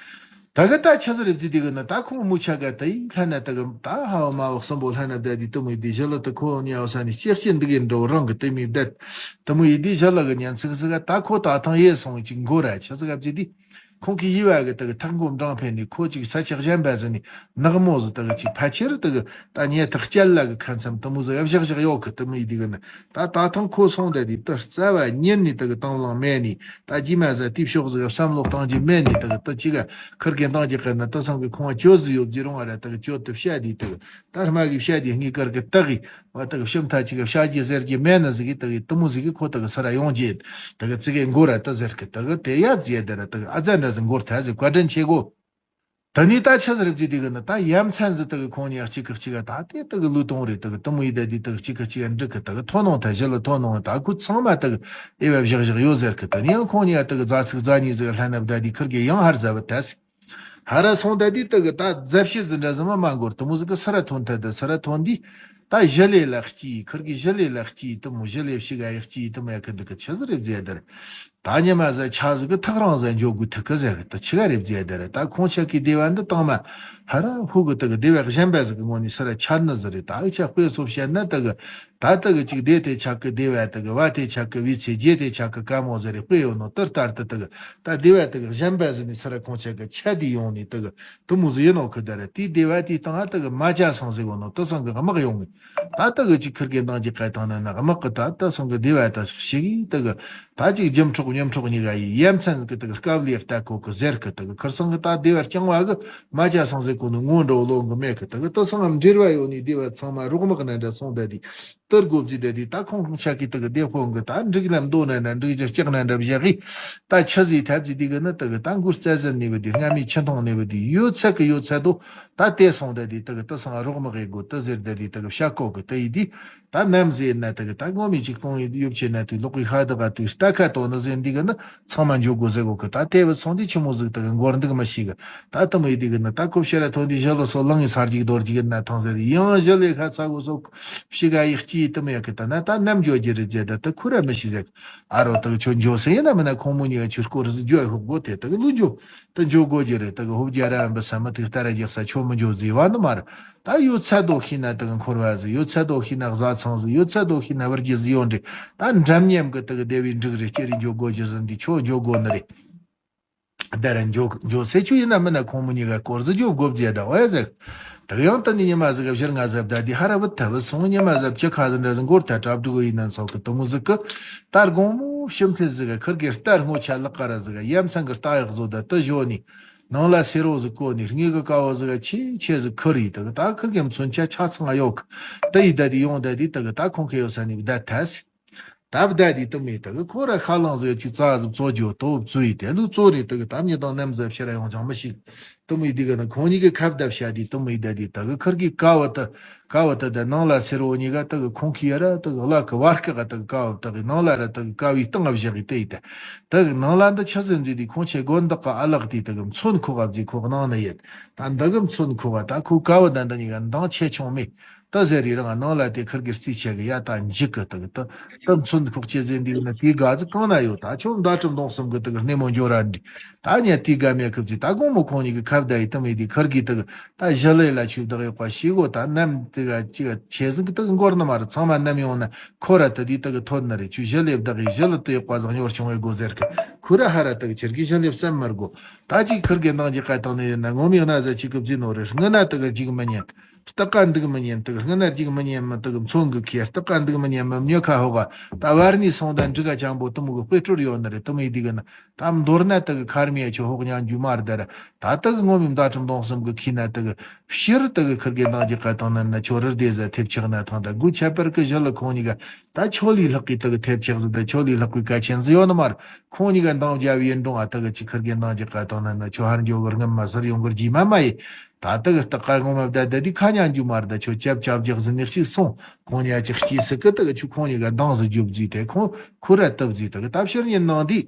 ད་གི་ད་ཆི་ཟིག་རེད་ཟེར་དུས་གི་ན། ད་ཁོང་མུ་ཆ་ག་དེ་ཡིན་ལྷན་ན་ད་གི་ད་ཧ་བ་མ་བ་གསུམ་པོ་ལྷན་ན་བསྡད་དུས་དེ་མོ་ཡིན་དུས་ཞི་ལི་དེ་ཁོ་ཉལ་བ་ས་ནས་སྐྱེ་སྐྱེ་འདུག་ཡིན་འགྲོ་རང་གི་དེ་མོ་བསྡད། དེ་མོ་ཡིན་དུས་ཞི་ལི་གི་ཉན་ཚིག་ཟིག་ག་ད་ཁོ་ད་ཐང་ཡེ་སོང་ཅིག་འགོར་ར་ཆི་ཟིག་ག་ཟེར་དུས། ཁོང་གི་ཡི་བ་གི་ད་གི་ཐག་མགོ་འབྲང་འཕེན་ནས་ཁོ་ཅིག་ས་ཆ་གཞན་པ་ཟིག་ནས་ནག་མོ་ཟིག་ད་གི་ཅིག་ཕལ་ཆེར་ད་གི་ད་ཉལ་ཐག་སྐྱལ་ལ་གི་ཁ་མཚམས་དེ་མོ་ཟིག་ག་བཞག་བཞག་ཡོད་གི། དེ་མོ་ཡིན་དུས་གི་ན། ད་ད་ཐང་ཁོ་སོང་བསྡད་དུས་ད་རྩ་བ་ཉིད་ནས་ད་གི་དང་བླངས་མེད་ནས། ད་རྗེས་མ་ཟ་དུས་ཕྱོགས་ཟིག་བསམ་བློ་གཏང་རྒྱུ་མེད་ནས། ད་གི་ད་ཅི་ག་ཁིར་གི་འདང་རྒྱག་གི་ན། ད་སང་གི་ཁོང་གཅོད་ཟིག་ཡོད་རྒྱུ་རུང་བ་ར། ད་གི་གཅོད་དུ་བཤད་དུས་ད་གི་ད་སྨྲ་གི་བཤད་དུས་ངའི་ཀར་གི་ད་གི་བ་ད་གི་ཕྱི་མཐའ་ཅི་ག་བཤད་རྒྱུ་ཟེར་རྒྱུ་མེད་ན་ཟིག་གི། ད་གི་དེ་མོ་ཟིག་གི་ཁོ་ད་གི་ས་ར་ཡོང་རྒྱུ་ད་གི་ཙི་གེ་འགོར་ར་ད་ཟེར་གི། ད་གི་དེ་ཡབ་ཟེར་ད་ར། ད་གི་ཨ་ཙ་འདྲ་ཟིག་འགོར་ཐལ་ཟིག། བཀའ་དྲིན་ཆེ་གོ། ད་ནི་ད་ཆི་ཟིག་རེད་ཟེར་དུས་གི་ན། ད་ཡ་མཚན་ཟིག་ད་གི་ཁོང་གཉིས་གཅིག་གི་གཅིག་ག་ད་དེ་ད་གི་ལུས་གཏོང་རེད། ད་གི་དེ་མོ་ཡིན་བསྡད་དུས་ད་གི་གཅིག་གི་གཅིག་ག་འགྲིག་གི། ད་གི་ཐོ་ནང་ད་ཞི་ལི་ཐོ་ནང་ད་ཁོ་ཚང་མ་ད་གི་ཨེ་བ་བཞག་བཞག་ཡོད་ཟེར་གི། ད་ནི་ཡང་ཁོང་གཉིས་ད་གི་ཛ་ཚིག་ཛ་གཉིས་ཟིག་ལྷན་ན་བསྡད་དུས་ཁིར་གི་ཡང་ཧར་ཟ་བ་ཐལ་ཟིག། ཧར་ར་སོང་བསྡད་དུས་ད་གི་ད་ཛ་བཤད་ཟིག་འདྲ་ཟིག་མ་མ་འགོར། དེ་མོ་ཟིག་གི་ས་ར་ཐོན་ཐལ། ད་ས་ར་ཐོན་དུས་ད་ཞི་ལི་ལ་སྐྱེས། ཁིར་གི་ཞི་ལི་ལ་སྐྱེས། དེ་མོ་ཞི་ལི་ཕྱི་ག་ཡི་སྐྱེས། དེ་མོ་ཡ་གི་འདུག་གི། ཆི་ཟིག་རེད་ཟེར་ད་ར། ད་ཉི་མ་ཟ་ཆ་ཟིག་གི་ཐག་རིང་ཟ་འཇོག་དགོས་ཐུག་གི་ཟེར་གི། ད་ཆི་ག་རེད་ཟེར་ད་ར། ད་ཁོང་ཆ་གི་སྡེ་བ་འདི་དང་མ་ཧར་ར་ཧུ་གི་ད་གི་སྡེ་བ་གཞན་པ་ཟིག་གི་ངོས་ནས་ས་ར་ཆ་ནི་ཟིག་རེད། ད་ཨི་ཆ་དཔེ་སོ་བཤད་ན་ད་གི་ད་ད་གི་ཅིག་སྡེ་དེ་ཆ་གི་སྡེ་བ་ད་གི་བ་དེ་ཆ་གི་བི་ཚེ། རྗེ་དེ་ཆ་གི་ཀ་མོ་ཟེར་རེ་དཔེ་ཡོད་ནོ། དེ་ལྟར་དུ་ད་གི་ད་སྡེ་བ་ད་གི་གཞན་པ་ཟིག་ནས་ས་ར་ཁོང་ཆ་གི་ཆ་དེ་ཡོང་ནས་ད་གི་དེ་མོ་ཟིག་ཡིན་ནོ་གི། ད་ར་དེའི་སྡེ་བ་དེའི་སྟེང་ང་ད་གི་མ་ཇ་སང་ཟིག་ཡོད་ནོ། དེ་སང་གི་དམག་ཡོང་ངི། ད་ད་གི་ཅིག་ཁིར་གི་འདང་གི་ཁ་ཐང་ན་ན་དམག་གི་ད་དེ་སང་གི་སྡེ་བ་ད་ཞིག་ད་གི་ད་ཅིག་རྒྱུ་འཕྲོག་མྱུ་འཕྲོག་གཉིས་ཀ་ཡི་ཡ་མཚན་གི་ད་གི་སྐབས་ལས་ལྟ་གོ་གི་ཟེར་གི། ད་གི་ཁིར་སང་གི་ད་སྡེ་བ་རྐྱང་བ་གི་མ་ཇ་སང་ཟིག་གོ་ནི་ངོ་འགྲོ་ལོང་གི་མེད་གི། ད་གི་དེ་སང་ང་འབྲེལ་བ་ཡོད་ནི་སྡེ་བ་ཚང་མ་རོགས་དམག་ན་འདྲ་སོང་བསྡད་དུས། ཏུར་གོ་བརྩིས་ཏེ་དེ་ད་ཁོང་ཁོང་ཆ་གི་ད་གི་སྡེ་དཔོན་གི་ད་འགྲིག་ལམ་མདོ་ན་འདྲ། འགྲིག་རྒྱུ་ལྕགས་ན་འདྲ་བཞག་གི། ད་ཆི་ཟིག་ཐབས་ཟིག་དེ་གི་ནི་ད་གི་ད་མགོ་རྩ་ཟན་ནས་བུད་དེ། སྔ་མའི་ཆུ་འཐུང་ནས་བུད་དེ་ཡོད་ཚད་གི་ཡོད་ཚད་དོ། ད་དེ་སོང་ད་དེ་ད་གི་ད་སང་རོགས་མི་གི་དགོ་ད་ཟེར་ད་དེ་ད་གི་བཤད་གོ་གི། ད་ཡི་དེ་ད་ནམ་ཟེར་ན་ད་གི་ད་ངོ་མི་ཅིག་གོང་ཡོད་ཆེ་ན་དུས་ལོག་གི་ཤ་ད་ག་དུས་ད་ཁ་དོ་ན་ཟེར་འདི་གི་ནི་ཚང་མ་འཇོག་དགོ་ཟེར་གོ་གི། ད་དེ་བུད་སོང་དེ་ཆི་མོ་ཟིག་ད་གི་འགོར་འདུག་མི་ཤེས་གི། ད་ད་མོ་ཡི་དེ་གི་ནི་ད་ཁོ་ཕྱིར་ར་ཐོན་དེ་ཞི་ལི་སོ་ལང་ཡི་ཚར་གཅིག་རྡོར་གཅིག་གི་ན་ཐང་ཟེར། ཡང་ཞི་ལི་ཁ་ཚ་གོ་སོ། ཕྱི་ག་ཡི་སྐྱིད་དུ་མེད་གི། ད་ན་ད་ནམ་འཇོག་རྒྱུ་རེད་ཟེར། ད་ད་ཁུ་ར་མི་ཤི་ཟེར། ཨ་རོ་ད་གི་ཁྱོད་འཇོག་སེ་ཡིན་ན་མིན་ན་ཁོང་མོ་གཉིས་ཀ་ཁྱོད་སྐོར་ཟིག་འཇོག་ཤོག་གོ། དེ་ད་གི་ལུས་འཇོག་ད་འཇོག་དགོ་རྒྱུ་རེད། ད་གི་ཧོབ་རྒྱ་ར་འབུ་ས་མི་ཐིག་ལྟ་ར་རྒྱག་ས་ཁྱོད་མི་འཇོག་ཟེར་བ་ནི་མ་རེད། ད་ཡོད་ཚད་དོ་ཤི་ན་ད་གི་འཁོར་བ་ཟིག། ཡོད་ཚད་དོ་ཤི་ན་བཟའ་ཚང་ཟིག། ཡོད་ཚད་དོ་ཤི་ན་བུ་རྒྱུ་ཟིག་ཡོད་འདྲི། ད་འདྲ་མཉམ་གི་ད་གི་སྡེ་བའི་འབྲུག་རེ་སྐྱེ་རེ་འཇོག་དགོ་རྒྱུ་ཟིག་འདི་ཁྱོད་འཇོག་དགོ་ནི་རེད། ད་ར་འཇོག་འཇོག་སེ་ཆུ་ཡིན་ན་མིན་ན་ཁོང་མོ་གཉིས་ཀ་སྐོར་ཟིག་འཇོག་དགོ་བརྒྱ་ད་འོ་ཡ་ཟེར། ད་གི་ཡང་ད་ནི་ཉི་མ་ཟིག་ག་ཕྱིར་ང་ཟབ་ད་དེ་ཧ་ར་བུད་ཐལ། བུད་སོང་ཉི་མ་ཟབ་ཅི་ཁ་ཟིག་འདྲ་ཟིག་འགོར་ཐལ། གྲ་སྒྲིག་གོ་ཡིན་ན་ཚོགས་གི་དུ་མོ་ཟིག་གི། ད་དགོང་མོ་ཕྱི་མཐའི་ཟིག་ག་ཁིར་གི་རྟ་སྔོ་ཆ་ལག་ག་ར་ཟིག་ག་ཡ་མཚན་གི་རྟ་ཡག་བཟོ་ད་དུ་བཞོ་ནི། ནང་ལ་སེ་རོ་ཟིག་གོ་ནི་སྔས་གི་ཀ་བོ་ཟིག་ག་ཆེ་ཆེ་ཟིག་ཁུར་ཡི། ད་གི་ད་ཁིར་གི་མཚོན་ཆ་ཆ་ཚང་ཡོད་གི། ད་ཡི་ད་དེ་ཡོང་ད་དེ་ད་གི་ད་ཁོང་ཁེ་ཡོད་ས་ནི་བདའ་ཐལ། ད་བདའ་དེ་དུ་མེད་ད་གི་ཁོ་ར་ཤ་ལང་ཟིག་ཅིག་རྩ་ཟིག་བཙོ་རྒྱུ་དོ་བཙོ་ཡི། དེ་ལུ་བཙོ་རེ་ད་གི་ད་མྱི་དང་ནམ་ཟབ་ཕྱིར་ཡོང་ཅང་མི་ཤེས། དུ་མེད་དེ་གི་ན་ཁོང་གཉིས་གི་ཁ་བརྡ་བྱ་དེ་དུ་མེད་ད་དེ་ད་གི་ཁིར་གི་ཀ་བོ་ད་ཀ་བོ་ད་ད་ནང་ལ་སེ་རོ་གཉིས་ཀ་ད་གི་ཁོང་ཁི་ཡ་ར་ད་གི་ལ་གི་བར་ཀ་ག་ད་གི་ཀ་བོ་ད་གི་ནང་ལ་ར་ད་གི་ཀ་བོའི་སྟེང་ང་བཞག་གི་ད་ཡི་ད། ད་གི་ནང་ལ་འདི་ཆ་ཟིན་ཟིག་དེ་ཁོང་ཆེ་དགོན་བདག་གི་ཨ་ལགས་དེ་ད་གི་མཚོན་ཁོག་ག་བརྫིས་ཁོག་ནང་ན་ཡོད། ད་འདི་གི་མཚོན་ཁོག་ག་ད་ཁོ་ཀ་བོ་ད་འདི་གཉིས་ཀ་འདང་ཆེ་ཆུང་མེད། ད་ཟེར་རི་རང་ནང་ལ་དེ་ཁིར་གི་རྩིས་ཆེ་གི་ཡ་ད་འཇིག་གི་ད་གི་ད་ད་མཚོན་ཁོག་ཆེ་ཟིན་འདི་གི་ན་དེ་ག་ཟི་གང་ན་ཡོད། ད་ཁྱོད་མདའ་ཁྲིམས་གདོང་གསུམ་གི་ད་གི་སྣེ་མོ་འཇོ་ར་འདི་ད་ཉ་དེ་ག་མེད་གི་བརྫིས། ད་དགོང་མོ་ཁོང་གཉིས་གི་ཁ་བརྡ་ཡི་ད་མེད་དེ་ཁིར་གི་ད་གི་ད་ཞི་ལི་ལ་ཆུ་བདག་ཡོད་པ་ཤི་གོ། ད་ནམ་དེ་ག་ཅི་ག་ཆེ་ཟིན་གི་ད་གི་འགོར་ནི་མ་རེད། ཚང་མ་ནམ་ཡོང་ན་ཁོ་ར་ད་དེ་ད་གི་ཐོན་ནི་རེད། ཆུ་ཞི་ལི་བདག་གི་ཞི་ལི་ད་ཡོད་པ་ཟང་ཉོར་བྱུང་བའི་གོ་ཟེར་གི། ཁོ་ར་ཧ་ར་ད་གི་ཆེར་གི་ཞི་ལི་བསམ་མར་གོ། ད་ཅིག་ཁིར་གི་འདང་གི་ཀ་དང་ནི་ཡིན་ན་ངོ་མི་ན་ཟ་ཅིག་གི་བརྫིས་ནོ་རེད། སྔ་ན་ད་གི་འཇིག་མི་ཉན། སྟག་ག་འདུག་མི་ཉན། ད་གི་སྔ་ན་འཇིག་མི་ཉན་མི་ད་གི་མཚོན་གི་ཁེ། སྟག་ག་འདུག་མི་ཉན་མི་མྱི་ཁ་ཧོ་ག་ད་བར་ནི་སོང་ད་འབྲི་ག་ཅང་པོ་དུ་མོ་གི་དཔེ་སྤྲོར་ཡོད་ནི་རེད། དུ་མོ་ཡི་དེ་གི་ན་ད་མདོར་ན་ད་གི་ཁར་མི་ཡ་ཆོ་ཧོག་ཉང་རྒྱུ་མ་རེད་ད་ར། ད་ད་གི་ངོ་མི་མདའ་ཁྲིམས་གདོང་གསུམ་གི་ཁི་ན་ད་གི་ཕྱིར་ད་གི་ཁིར་གི་འདང་གི་ཀ་དང་ནི་ན་ཆོ་རི་དེ་ཟ་ཐེབས་ཆག་ན་ཐང་ད་དགུ་ཁྱད་པར་གི་ཞི་ལི་ཁོང་གཉིས་ཀ་ད་ཆོ་ལི་ལྷག་གི་ད་གི་ཐེབས་ཆག་ཟི་ད་ཆོ་ལི་ལྷག་གི་ཀ་ཆེན་ཟི་ཡོད་ནི་མ་རེད། ཁོང་གཉིས་ཀ་འདང་རྒྱབ་ཡིན་འགྲོང་ཨ། ད་གི་ཅི་ཁིར་གི་འདང་གི་ཀ་དང་ནི་ན་ཆོ་ཧར་འགྱོ་གི་རྔམ་མ་སར་ཡོང་གི་རྒྱུ་མ་མ་ཡི། ད་ད་གི་སྟག་ག་ངོ་མ་བདའ་ད་དེ་ཁ་ཉན་རྒྱུ་མ་རེད། ད་ཆོ་ཅབ་ཅབ་རྒྱག་ཟི་ནི་གཅིག་སོང་། ཁོང་ཉ་ཅིག་སྐྱིད་སི་ཀི་ད་གི་ཆུ་ཁོང་གཉིས་ཀ་འདང་ཟི་རྒྱུ་བརྫིས་ཏེ་ཁོང་ཁུ་ར་ཏི་བརྫིས། ད་གི་ད་ཕྱིར་ཉིན་ནང་དེ་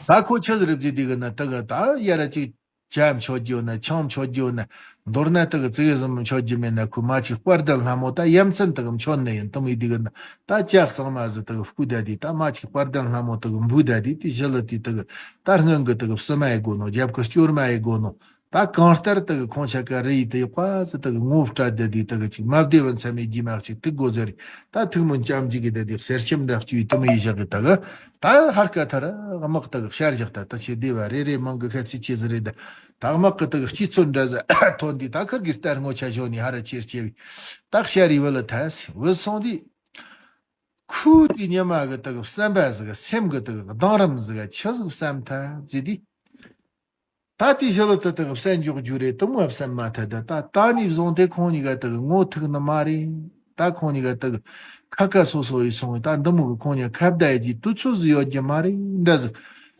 ད་ཁོ་ཆི་ཟི་རི་བརྫིས་དེ་གི་ན་ད་གི་ད་ཡ་ར་ཅིག་ཇ་མཆོད་རྒྱུ་ཡོད་ན་ཆང་མཆོད་རྒྱུ་ཡོད་ན། མདོར་ན་དེ་གི་ཙི་གེ་ཟིག་མཆོད་རྒྱུ་མེད་ན་ཁོ་མ་ཅིག་དཔལ་ལྡན་ལྷ་མོ་ད་ཡ་མཚན་དེ་གི་མཆོད་ནི་ཡིན། དེ་མོ་ཡིན་དུས་གི་ན་ད་ཇ་གཙང་མ་ཟིག་དེ་གི་བསྐོལ་བསྡད་དུས། ད་མ་ཅིག་དཔལ་ལྡན་ལྷ་མོ་དེ་གི་འབུལ་བསྡད་དུས། དེ་ཞི་ལི་དེ་དེ་གི་ད་སྔོན་གི་དེ་གི་བསུ་མ་ཡེ་དགོས་ནོ། རྒྱབ་གི་སྐྱོར་མ་ཡེ་དགོས་ནོ། ད་གང་ལྟར་དེ་གི་ཁོང་ཆ་ག་རེ་ཡིན། དེ་ཡོག་པ་ཟིག་དེ་གི་ངོ་སྤྲད་བསྡད་དུས། དེ་གི་ཅིག་མ་བདེ་བ་མཚམས་མེད་རྗེས་མ་ཅིག་ཐུག་དགོས་ཟེར། ད་ཐུགས་སྨོན་ལྕམ་གཅིག་གི་དེ་དེ་གསེར་སྐྱེམས་འདྲ་བཅུག་དེ་མོ་ཡེ་བཞག་གི། དེ་གི་ད་ཧར་ཀ་ཐར་དམག་དེ་གི་བཤར་བཞག་ད་ད་ཆེ་བདེ་བ་རེ་རེ་མང་གི་ཁ་ཚིག་ཆེ་ཟིག་རེད། ད་དམག་གི་དེ་གི་སྤྱི་ཚོད་འདྲ་ཟིག་ཐོན་དུས། ད་ཁིར་གི་རྟ་སྔོ་ཆ་ཞོ་ནི་ཧ་ར་ཆེར་སྐྱེ་བའི་ད་བཤར་ཡི་བུ་ལ་ཐལ་སི་བུད་སོང་དུས། ཁོ་དེ་ཉི་མ་གི་དེ་གི་བསམ་པ་ཟིག་སེམས་གི་དེ་གི་གདིང་རིམ་ཟིག་ཆི་ཟིག་བསམ་ཐལ་ཟེར་དུས། ད་དེ་ཞི་ལི་དེ་དེ་གི་བསམ་འཇོག་རྒྱུ་རེད། དེ་མོ་བསམ་མ་ཐལ། ད་ད་ད་ནས་བཟུང་སྟེ་ཁོང་གཉིས་ཀ་དེ་གི་ངོ་ཐུག་ནི་མ་རེད། ད་ཁོང་གཉིས་ཀ་དེ་གི་ཁ་ཁ་སོ་སོ་ཡི་སོང་བས། ད་འདི་མོ་གི་ཁོང་གཉིས་ཁ་བརྡ་ཡེ་རྒྱུའི་དུས་ཚོད་ཟིག་ཡོད་རྒྱུ་མ་རེད་འདྲ་ཟིག་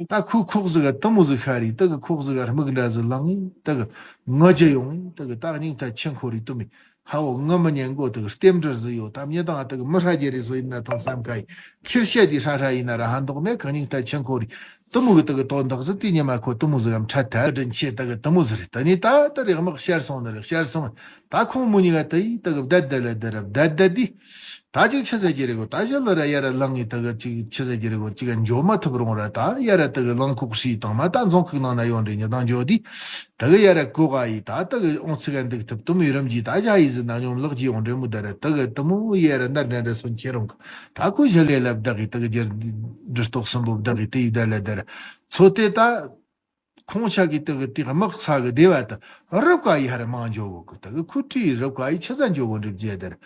ད་ཁོའི་ཁོག་ཟིག་ག་དེ་མོ་ཟིག་ཤར་རེད། དེ་གི་ཁོག་ཟིག་ག་སྨུག་འདྲ་ཟིག་ལངས་ངེ། དེ་གི་ངུ་རྒྱུ་ཡོང་ངེ། དེ་གི་ད་སྙིང་ཐག་ཆེན་ཁོ་རེ་དུ་མེད། ཧ་བོ་ངུ་མི་ཉན་གོ། དེ་གི་རྟེན་འབྲེལ་ཟིག་ཡོད། ད་མྱི་དང་དེ་གི་མི་ཧྲ་རྒྱུ་རེད་སོ་ཡིན་ན་ཐང་བསམ་ཁ་ཡི། ཁྱེར་བཤད་དེ་ཧྲ་ཧྲ་ཡིན་ན་ར་ཧ་འདོག་མེད་གི། སྙིང་ཐག་ཆེན་ཁོ་རེ། དེ་མོ་གི་དེ་གི་དོན་དག་ཟིག་དེ་ཉི་མ་ཁོ་དེ་མོ་ཟིག་གམ་འཕྲད་ཐལ། དྲིན་ཆེ་དེ་གི་དེ་མོ་ཟིག་རེད། དེ་ནས་ད་ད་རེ་དམག་བཤར་སོང་ནི་རེད། བཤར་སོང་། ད་ཁོང་མོ་གཉིས་ཀ་དེ་ཡིས་དེ་གི་བསྡད་བསྡད་ལ་དེ་ར་བསྡད་བསྡད་དུས། ད་ཅིག་ཆི་ཟེར་རྒྱུ་རེད་གོ། ད་ཞི་ལི་ར་ཡ་ར་ལངས་ངེ། དེ་གི་ཅིག་ཆི་ཟེར་རྒྱུ་རེད་གོ། ཅིག་ག་འགྱོ་མ་ཐུབ་རུང་ར་ད་ཡ་ར་དེ་གི་རླངས་ཁོག་ཧྲིལ་བཏང་མ་ད་རྫོང་ཁུག་ནང་ན་ཡོད་འདྲེ་ཉི་དང་འགྱོ་དུས། དེ་གི་ཡ་ར་གོ་ག་ཡི། ད་དེ་གི་ཨོང་ཚིག་ག་འདུག་ཐུབ་དེ་མོ་ཡི་རིམ་གྱིས་ད་ཞ་ཡི་ཟི་ན་ཉོམ་ལག་གྱི་ཡོང་འདྲེ་མོ་དེ་ར། དེ་གི་དེ་མོ་ཡ་ར་ནར་འདྲ་འདྲ་སོན་ཁྱེད་རང་གི། ད་ཁོ་ཞི་ལི་ལ་བདག་གི་དེ་གི་རྒྱུ་འབྲུ་རྟོག་གསུམ་པོ་བདག་གི་དེ་ཡི་བསྡད་ལ་དེ་ར། ཚོ་དེ་ད། ཁོང་ཆ་གི་དེ་གི་དེ་དམག་ས་གི་སྡེ་བ་དེ་རུབ་ཀ་ཡི་ཧ་ར་མང་འཇོག་གོ་གི། དེ་གི་ཁུ་ཁྲི་རུབ་ཀ་ཡི་ཆི་ཟ་འཇོག་གོ་འགྲིབ་རྒྱས་དེར།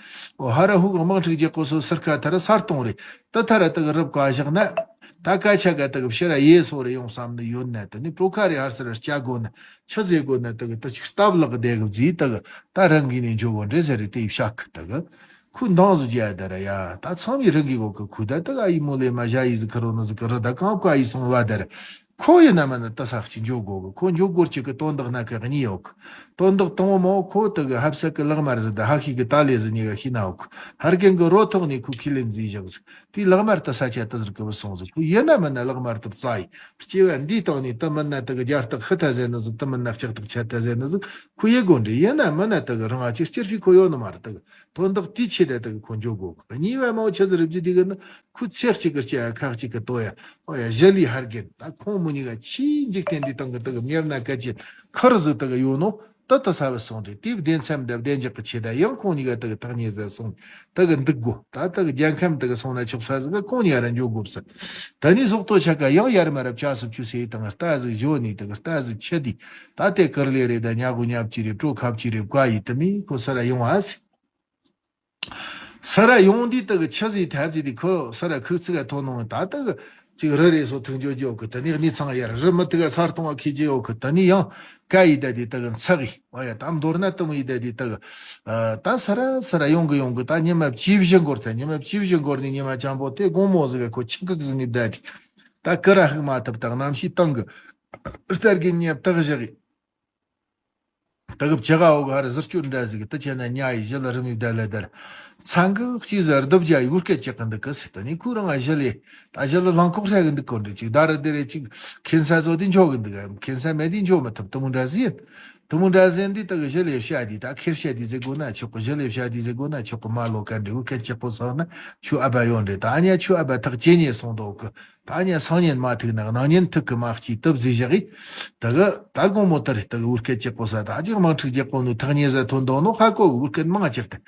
ཨོ་ཧ་ར་ཧུ་གི་དམག་འཁྲུག་རྒྱག་གོ་སོ་སར་ཁ་ཐ་ར་ས་སྟོང་རེད། དེ་ཐ་ར་དེ་གི་རུབ་ཀ་བཞག་ན། ད་ཀ་ཆ་ག་དེ་གི་ཕྱི་ར་ཡེ་སོ་རེ་ཡོང་བསམ་ནི་ཡོད་ན། དེ་ནི་པྲོ་ཁ་རེ་ཧར་སི་ར་སྐྱ་གོ་ན་ཆི་ཟེ་གོ་ན། དེ་གི་དེ་ཅིག་སྟབས་ལག་གི་དེ་གི་བརྫིས་དེ་གི་ད་རང་གི་ནས་འཇོག་གོ་འདྲེ་ཟེར་རེ་དེ་ཡི་བཤག་གི། དེ་གི་ཁུ་འདང་བཟོ་རྒྱས་དེ་ར་ཡ། ད་ཚང་མི་རང་གི་གོ་གི། ཁུ་ད་དེ་གི་ཨ་ཡི་མོ་ལེ་མ་ཞ་ཡི་ཟི་ཁི་རོ་ནི་ཟི་ཁི་རོ་ད་གང་ཀ་ཡི་སོང་བ་དེ་ར། ཁོ་ཡིན་ན་མིན་ན་ད་ས་གཅིག་འཇོག་དགོས་གི། ཁོ་འཇོག་དགོས་གཅིག་གི་དོན་དག་སྣ་ཁ་གཉིས་ཡོད་གི། དོན་དག་དང་པོ་མོ་ཁོ་དེ་གི་ཧབ་སག་གི་ལག་དམར་ཟིག་དང་ཧ་ཤི་གི་ཏཱ་ལེ་ཟིག་གཉིས་ཀ་ཤི་ན་ཡོད་གི། ཧར་གན་གི་རོ་ཐོག་ནས་ཁོ་ཁས་ལེན་ཟིག་བཞག་ཟིག་དེའི་ལག་དམར་དེ་ས་ཆ་དེ་ཟིག་གི་བུད་སོང་ཟིག་ཁོ་ཡིན་ན་མིན་ན་ལག་དམར་དེ་བཙལ་ཡི། སྐྱེ་བ་འདིའི་སྟེང་ནས་དེ་མིན་ན་དེ་གི་རྒྱ་སྟག་ཤི་ཐལ་ཟེར་ནི་ཟིག་དེ་མིན་ན་ལྕགས་ཐག་ཆད་ཐལ་ཟེར་ནི་ཟིག་ཁོ་ཡེ་དགོས་འདྲེ། ཡིན་ན་མིན་ན་དེ་གི་རང་ཨ་ཅིག་སྐྱེར་ཕི་ཁོ་ཡོད་ནི་མ་རེད། དེ་གི་དོན་དག་དེའི་ཆེད་དེ་དེ་གི་ཁོ་འཇོག་དགོས་གི། གཉིས་པ་མོ་ཆི་ཟིག་རེད་བརྗོད་དེ་གི་ནི། ཁོ་ཚེ་གཅིག་གི་སྐྱེ་ཁག་གཅིག་གི་ལྟོ་ཡ། ཨོ་ཡ་ཞི་ལི་ཧར་གན། ད་ཁོང་མོ་གཉིས་ཀ་ཆེས་འཇིག་རྟེན་འདིའི་སྟེང་གི་དེ་གི་མྱུར་ན་སྐད་ཅིག་ཁུར་ཟིག་དེ་གི་ཡོད་ནོ། ད་དེ་ས་བུད་སོང་རེད། དེའི་བདེན་མཚམས་དང་བདེ་འཇགས་ཀྱི་ཆེད་དུ་ཡང་ཁོང་གཉིས་ཀ་དེ་གི་ཐག་ཉེ་ཟ་སོང་དེ་གི་འདུག་དགོས། ད་དེ་གི་རྒྱལ་ཁམས་དེ་གི་སོང་ན་ཆོག་ས་ཟིག་གི་ཁོང་གཉིས་ཀ་ར་འཇོག་དགོས་ས། ད་ནི་སོག་ཏོ་ཆ་ཀ་ཡང་ཡར་མར་བཅའ་སུ་ཆུ་སེ་དང་རྟ་ཟིག་བཞོ་ནི་དེ་གི་རྟ་ཟིག་ཆད་དེ། ད་དེ་ཀིར་ལེ་རེད། ད་ཉ་གུ་ཉ་བཅུ་རེད། གྲོ་ཁ་བཅུ་རེད། བཀའ་ཡི་དུ་མི་ཁོ་ས་ར་ཡོང་ཨ་སི། ས་ར་ཡོང་དུས་དེ་གི་ཆི་ཟིག་ཐབས་ཀྱི་དེ་ཁོ་ས་ར་ཁུག་ཚིག་ག་ཐོན་ནོ། ད་དེ་གི་ཅིག་རི་རེ་སོ་ཐུག་འཇོག་རྒྱུ་ཡོད་གི། དེ་ནས་གནས་ཚང་ཡར་རི་མི་དེ་ག་སར་གཏོང་བ་ཁེ་རྒྱུ་ཡོད་གི། དེ་ནས་ཡང་ཀ་ཡི་ད་དེ་དེ་གི་འཚག་གི། ཨོ་ཡ་ད་མདོར་ན་དེ་མོ་ཡི་ད་དེ་དེ་གི་ད་ས་ར་ས་ར་ཡོང་གི་ཡོང་གི། ད་ཉི་མ་བཅུ་བཞི་འགོར་ཐལ། ཉི་མ་བཅུ་བཞི་འགོར་ནས་ཉི་མ་ཅང་པོ་དེ་དགོང་མོ་ཟིག་ག་ཁོ་ཆི་ཁུག་ཟིག་ནས་བསྡད་དེ། ད་ཀི་ར་ཧུག་མ་ཐུབ་དང་གནམ་གཤིས་སྟེང་གི་རྟ་རྒན་ཉབ་ཐག་བཞག་གི། ད་གི་བྱ་ག་འོག་ཧར་ཟུར་སྐྱོར་འདྲ་ཟིག་ད་ཆེ་ན་ཉ་ཡི་ཞི་ལི་རི་མི་བདའ་ལ་དར། ཚང་གི་གཅིག་ཟ་རྡབ་རྒྱ་ཡི་བུ་སྐད་ཅིག་གི་འདུག་གི་ཟེར། ད་ནི་ཁོ་རང་ང་ཞི་ལི་ད་ཞི་ལི་རླངས་ཁོག་ཧྲ་གི་འདུག་གོ་འདྲ་ཅིག་ད་ར་དེ་རེ་ཅིག་ཁེན་ས་ཚོ་དེ་འཇོག་གི་འདུག་གམ། ཁེན་ས་མེད་དེ་འཇོག་མི་ཐུབ། དུ་མོ་འདྲ་ཟིག་ཡིན། དུ་མོ་འདྲ་ཟིག་ཡིན་དེ་ད་གི་ཞི་ལི་བཤད་དེ་ད་ཁེར་བཤད་དེ་ཟེར་དགོས་ན་ཆོག་གི། ཞི་ལི་བཤད་དེ་ཟེར་དགོས་ན་ཆོག་གི། མ་ལོ་ག་འདྲ་བུ་སྐད་ཅིག་པོ་སོང་ན་ཆུ་ཨ་བ་ཡོང་འདྲ། ད་ཨ་ཉ་ཆུ་ཨ་བ་ཐག་ཇེ་ཉེ་སོང་འདུག་གི། ད་ཉ་སང་ཉིན་མ་ཐུག་ན་གནངས་ཉིན་ཐུག་གི་མ་སྐྱིད་སྟབས་ཟིག་བཞག་གི། ད་གི་ད་དགོང་མོ་ལྟར་ད་གི་བུ་སྐད་ཅིག་པོ་ས་ད་ཅིག་དམག་འཁྲུག་རྒྱག་གོ་ནོ་ཐག་ཉེ་ཟ་ཐོན་འདུག་ནོ། ཧ་གོ་གི་བུ་སྐད་མང་ཅིག་ད།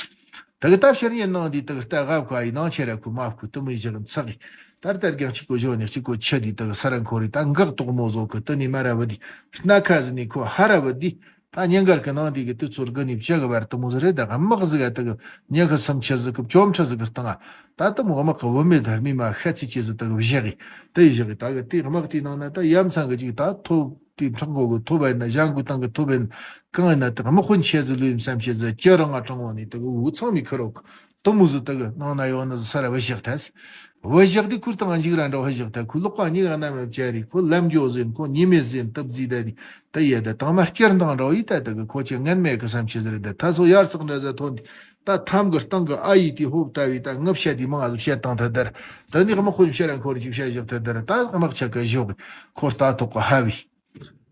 ད་གི་ད་ཕྱིར་ཉིན་ནང་འདི་ད་གི་རྟ་གབ་ཁ་ཡི་ནང་ཆེ་ར་ཁུ་མ་ཁུ་དུ་མི་བཞག་འཚག་གི། ད་རྟ་རྒན་གཅིག་གོ་ཞོ་ནི་གཅིག་གོ་ཆེ་དི་ད་གི་ས་ར་འཁོར་རི་ད་འགག་དོག་མོ་བཟོ་གི། ད་ནི་མ་ར་བ་དི་སྣ་ཁ་ཟི་ནི་ཁོ་ཧ་ར་བ་དི། ད་ཉིན་དཀར་གི་ནང་དེ་གི་དུས་ཚོད་དགུ་ནས་བཅུ་གི་བར་དུ་མོ་ཟིག་རེད། ད་དམག་ཟིག་ག་དེ་གི་ཉི་ཤུ་སུམ་ཅུ་ཟིག་གི་བཅོམ་ཁྲི་ཟིག་གི་སྟེང་ང་ད་དུ་མོ་དམག་གི་བུད་མེད་དར་མི་མ་ཤ་ཚིག་ཅེས་ཟིག་དེ་གི་བཞག་གི། དེ་ཡི་བཞག་གི་ད་གི་དེ་དམག་དེའི་ནང་ན་ད་ཡ་མཚན་གི་ཅིག་ད་ཐོབ་དེ་འཕྲང་གོ་གི་ཐོབ་ཡིན་ན་ཞང་གི་སྟེང་གི་ཐོབ་ཡིན་ན་གང་ཡིན་ན་དེ་དམག་དཔོན་ཆེ་ཟིག་ལུས་ཡིན་བསམ་ཆེ་ཟིག་ཅི་རང་ང་དྲང་བོ་ནི་དེ་གི་འུ་ཚང་མི་ཁུར་རོག་གི། དུ་མོ་ཟིག་དེ་གི་ནང་ན་ཡོད་ནི་ཟིག་ས་ར་བུད་བཞག་ཐལ། བུད་བཞག་དེ་ཁུར་དང་འཇིག་ར་འདྲ་བུད་བཞག་ཐལ། ཁོ་ལོག་པ་གཉིས་ཀ་ན་མེད་བཅར་རི། ཁོ་ལམ་འགྱོ་ཟིན། ཁོ་ཉི་མེད་ཟིན། སྟབས་ཟིག་ད་དི་ད་ཡེ་ད་དང་མ་སྐྱེར་འདང་འདྲ་བོ་ཡི་ད་དེ་གི་ཁོ་ཆེ་ངན་མེད་གི་བསམ་ཆེ་ཟིག་རེད། ད་ད་སོ་ཡར་སག་འདྲ་ཟ་ཐོན་དི་ད་ཐམ་གི་སྟེང་གི་ཨ་ཡི་དི་ཧོབ་ལྟ་བི་ད་ངུ་བཤད་དི་མང་ཟིག་བཤད་བཏང་ཐལ་དར། ད་ནི་དམག་དཔོན་ཕྱིར་ར་འཁོར་ཅིག་བཤད་བཞག་ཐལ་དར། ད་དམག་ཆ་ག་ཞོག་གི་ཁོ་རྟ་ཐོག་གི་ཧ་བི།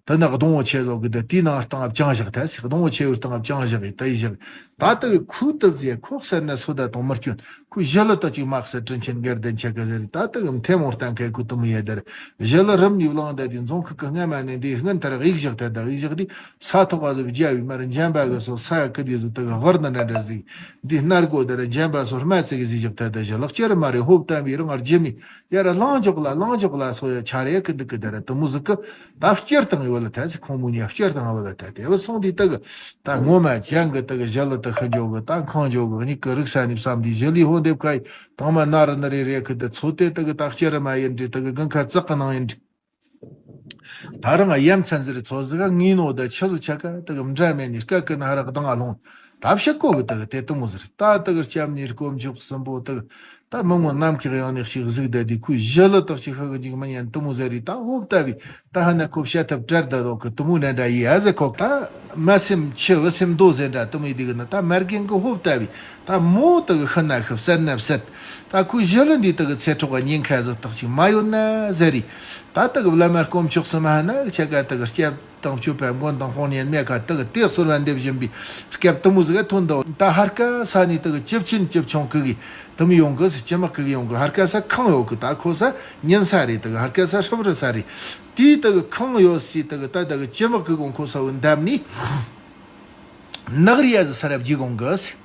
ད་ དེ་ནི་སྡོང་བོ་ཆེ་བཟོ་གི་དེ་དེའི་ནང་སྟེང་བཅང་བཞག་ཐལ་ཟེར། སྡོང་བོ་ཆེ་བའི་སྟེང་བཅང་བཞག་གི་དེ་ཡི་བཞག་ད་ལྟ་གི་ཁོའི་སྟབས་ཟེར་ཁོ་བསད་ན་སུ་ད་དང་མི་སྐྱོན། ཁོའི་ཞི་ལི་དག་ཅིག་མ་བསད། དྲིན་ཆེན་དགའ་ལྡན་ཆེ་ག་ཟེར། ད་ལྟ་གི་མཐེ་མོ་བསྟན་མཁན་ཁོ་དེ་མོ་ཡེ་དར་ཞི་ལི་རིམ་ནས་བླངས་ད་དེ་རྫོང་ཁུག་གི་སྔ་མ་ནས་འདི་སྔོན་ཐར་གཡུག་བཞག་ཐལ། ད་གཡུག་བཞག་དེ་ས་ཐོག་ག་ཟིག་རྒྱ་བའི་མར་འཇམ་པ་གི་སོ་ས་ཀི་དེ་ཟིག་དག་གི་བར་ན་འདྲ་འདྲ་ཟིག་འདི་སྣར་གོ་དར་འཇམ་པ་སོ་སྨད་ཚིག་གི་ཟིག་བཞག་ཐལ། ད་ཞི་ལི་སྐྱེར་མ་རེ་ཧོབ་བསྟན་པའི་རང་ང་རྒྱུ་མི་ཡར་ལངས་འཇོག་ལ་ལངས་འཇོག་ལ་སོ་ཡ་ཆ་རེ་ཀི་འདུག་གི་དར་དེ་མོ་ཟིག་གི་ད་སྐྱེར་དང་ཡོད་ལ་ཐལ་ཟེར། ཁོང་མོ་གཉིས་སྐྱེར་དང་ཡོད་ལ་ཐལ། དེ་བ་སོང་དེ་དག་གི་ད་ངོ་མ་ཅན་གི་དག་གི་ཞི་ལི་དག་ཤི་འཇོག་གི་ད་ཁང་འཇོག་གི་གཉིས་ཀི་རིག་ས་ནས་བསམ་དེ་ཞི་ལི་ཧོ་འདེབས་ཁ་ཡི་དང་མ་ན་རི་ན་རེ་རེ་ཁི་དེ་ཚོ་དེ་དག་གི་ད་སྐྱེར་མ་ཡིན་འདྲི་དག་གི་དགུན་ཁ་ཙག་གི་ནང་ཡིན་འདྲི། ད་རང་ཡ་མཚན་ཟེར་ཚོ་ཟིག་ག་ངའི་ནོ་ད་ཆི་ཟིག་ཆ་ག་དག་གི་འདྲ་མེད་ནི་སྐད་ཀི་ན་ཧ་རག་དང་ཨ་ལོང་ད་བཤད་གོ་གི་དག་གི་དེ་དེ་མོ་ཟེར། ད་དག་གི་སྐྱབས་གནས་དཀོན་མཆོག་གསུམ་པོ་དག་གི་ད་མི་ངོ་ནམ་མཁའི་ཡང་ནས་ཞིག་གཟིགས་བསྡད་དེ་ཁོའི་ཞི་ལི་དག་ཅིག་ཤི་གི་འཇིག་མི་ཉན་དེ་མོ་ཟེར་རེད། ད་ཧོབ་ལྟ་བུའི་ད་ཧ་ན་ཁོ་བཤད་ཐབས་བྲལ་ད་དོ་གི་དེ་མོ་འདྲ་འདྲ་ཡི་ཨ་ཟེར་ཁོ། ད་མ་སེམས་ཆེ་བུ་སེམས་རྡོ་ཟེར་འདྲ་དེ་མོ་ཡི་དེ་གི་ན་ད་མ་རྒན་གི་ཧོབ་ལྟ་བུའི་ད་མོ་དག་གི་ཤི་ན་ཤི་བསད་ན་བསད། ད་ཁོའི་ཞི་ལི་འདི་དག་གི་ཚེ་སྲོག་གི་ཉེན་ཁ་ཟིག་དག་ཅིག་མ་ཡོད་ན་ཟེར་རེད། ད་དག་གི་བླ་མ་དཀོན་མཆོག་གསུམ་ཧ་ན་ཆ་ག་དག་གི་སྐྱབས་དང་སྤྱོད་པའི་མགོན་དང་དཔུང་གཉེན་མེད་ཁ་དག་གི་དེ་གསོལ་བ་འདེབས་བཞིན་པའི་སྐབས་དེ་མོ་ཟིག་ག་ཐོན་འདུག་ད་ཧར་ཀ་ས་ནས་དག་གི་ཅི་ཕྱིན་ཅི་བྱུང་གི་གི་དེ་མོ་ཡོང་གི་སི་ཅི་མག་གི་གི་ཡོང་གི་ཧར་ཀ་ས་ཁང་ཡོད་གི་ད་ཁོ་ས་ཉན་ས་རེད། དག་གི་ཧར་ཀ་ས་ཧྲིབ་རི་ས་རེད། དེའི་དག་གི་ཁང་ཡོད་སི་དག་གི་ད་དག་གི་ཅི་མག་གི་གོང་ཁོ་ས་བུ་འདམ་ནི་ནག་རི་ཡ་ཟི་ས་ར་བརྒྱུག་གོང་གི་སི།